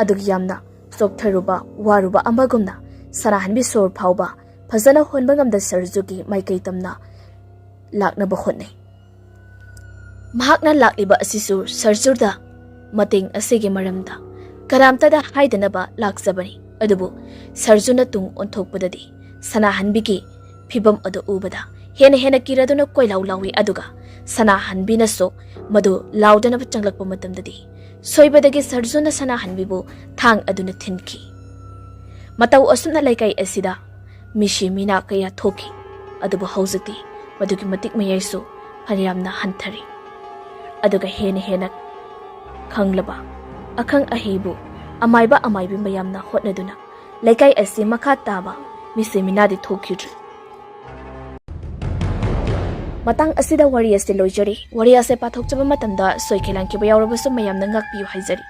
ꯑꯗꯨꯒ ꯌꯥꯝꯅ ꯆꯣꯛꯊꯔꯨꯕ, ꯋꯥꯔꯨꯕ ꯑꯃꯒꯨꯝꯅ ꯁꯅꯥꯍꯟꯕꯤ ꯁꯣꯔ ꯐꯥꯎꯕ ꯐꯖꯅ ꯍꯣꯟꯕ ꯉꯝꯗ ꯁꯔꯖꯨꯒꯤ ꯃꯥꯏꯀꯩ ꯇꯝꯅ ꯂꯥꯛꯅꯕ ꯍꯣꯠꯅꯩ꯫ ꯃꯍꯥꯛꯅ ꯂꯥꯛꯂꯤꯕ ꯑꯁꯤꯁꯨ ꯁꯔꯖꯨꯗ ꯃꯇꯦꯡ ꯑꯁꯤꯒꯤ ꯃꯔꯝꯗ ꯀꯅꯥꯝꯇꯗ ꯍꯥꯏꯗꯅꯕ ꯂꯥꯛꯆꯕꯅꯤ꯫ ꯑꯗꯨꯕꯨ ꯁꯔꯖꯨꯅ ꯇꯨꯡ ꯑꯣꯟꯊꯣꯛꯄꯗꯗꯤ ꯁꯅꯥꯍꯟꯕꯤꯒꯤ ꯐꯤꯚꯝ ꯑꯗꯨ ꯎꯕꯗ ꯍꯦꯟꯅ ꯍꯦꯟꯅ ꯀꯤꯔꯗꯨꯅ ꯀꯣꯏꯂꯥꯎ ꯂꯥꯎꯏ꯫ ꯑꯗꯨꯒ ꯁꯅꯥꯍꯟꯕꯤꯅꯁꯨ ꯃꯗꯨ ꯂꯥꯎꯗꯅꯕ ꯆꯪꯂꯛꯄ ꯃꯇꯝꯗꯗꯤ ꯁꯣꯏꯕꯗꯒꯤ ꯁꯔꯖꯨꯅ ꯁꯅꯥꯍꯟꯕꯤꯕꯨ ꯊꯥꯡ ꯑꯗꯨꯅ ꯊꯤꯟꯈꯤ꯫ ꯃꯇꯧ ꯑꯁꯨꯝꯅ ꯂꯩꯀꯥꯏ ꯑꯁꯤꯗ ꯃꯤꯁꯤ ꯃꯤꯅꯥ ꯀꯌꯥ ꯊꯣꯛꯈꯤ꯫ ꯑꯗꯨꯕꯨ ꯍꯧꯖꯤꯛꯇꯤ ꯃꯗꯨꯒꯤ ꯃꯇꯤꯛ ꯃꯌꯥꯏꯁꯨ ꯐꯅꯌꯥꯝꯅ ꯍꯟꯊꯔꯦ꯫ ꯑꯗꯨꯒ ꯍꯦꯟꯅ ꯍꯦꯟꯅ ꯈꯪꯂꯕ ꯑꯈꯪ ꯑꯍꯩꯕꯨ ꯑꯃꯥꯏꯕ ꯑꯃꯥꯏꯕꯤ ꯃꯌꯥꯝꯅ ꯍꯣꯠꯅꯗꯨꯅ ꯂꯩꯀꯥꯏ ꯑꯁꯤ ꯃꯈꯥ ꯇꯥꯕ ꯃꯤꯁꯤ ꯃꯤꯅꯥꯗꯤ ꯊꯣꯛꯈꯤꯗ꯭ꯔꯦ꯫ ꯃꯇꯥꯡ ꯑꯁꯤꯗ ꯋꯥꯔꯤ ꯑꯁꯤ ꯂꯣꯏꯖꯔꯤ꯫ ꯋꯥꯔꯤ ꯑꯁꯤ ꯄꯥꯊꯣꯛꯆꯕ ꯃꯇꯝꯗ ꯁꯣꯏꯈꯤ ꯂꯥꯟꯈꯤꯕ ꯌꯥꯎꯔꯕꯁꯨ ꯃꯌꯥꯝꯅ ꯉꯥꯛꯄꯤꯌꯨ ꯍꯥꯏꯖꯔꯤ꯫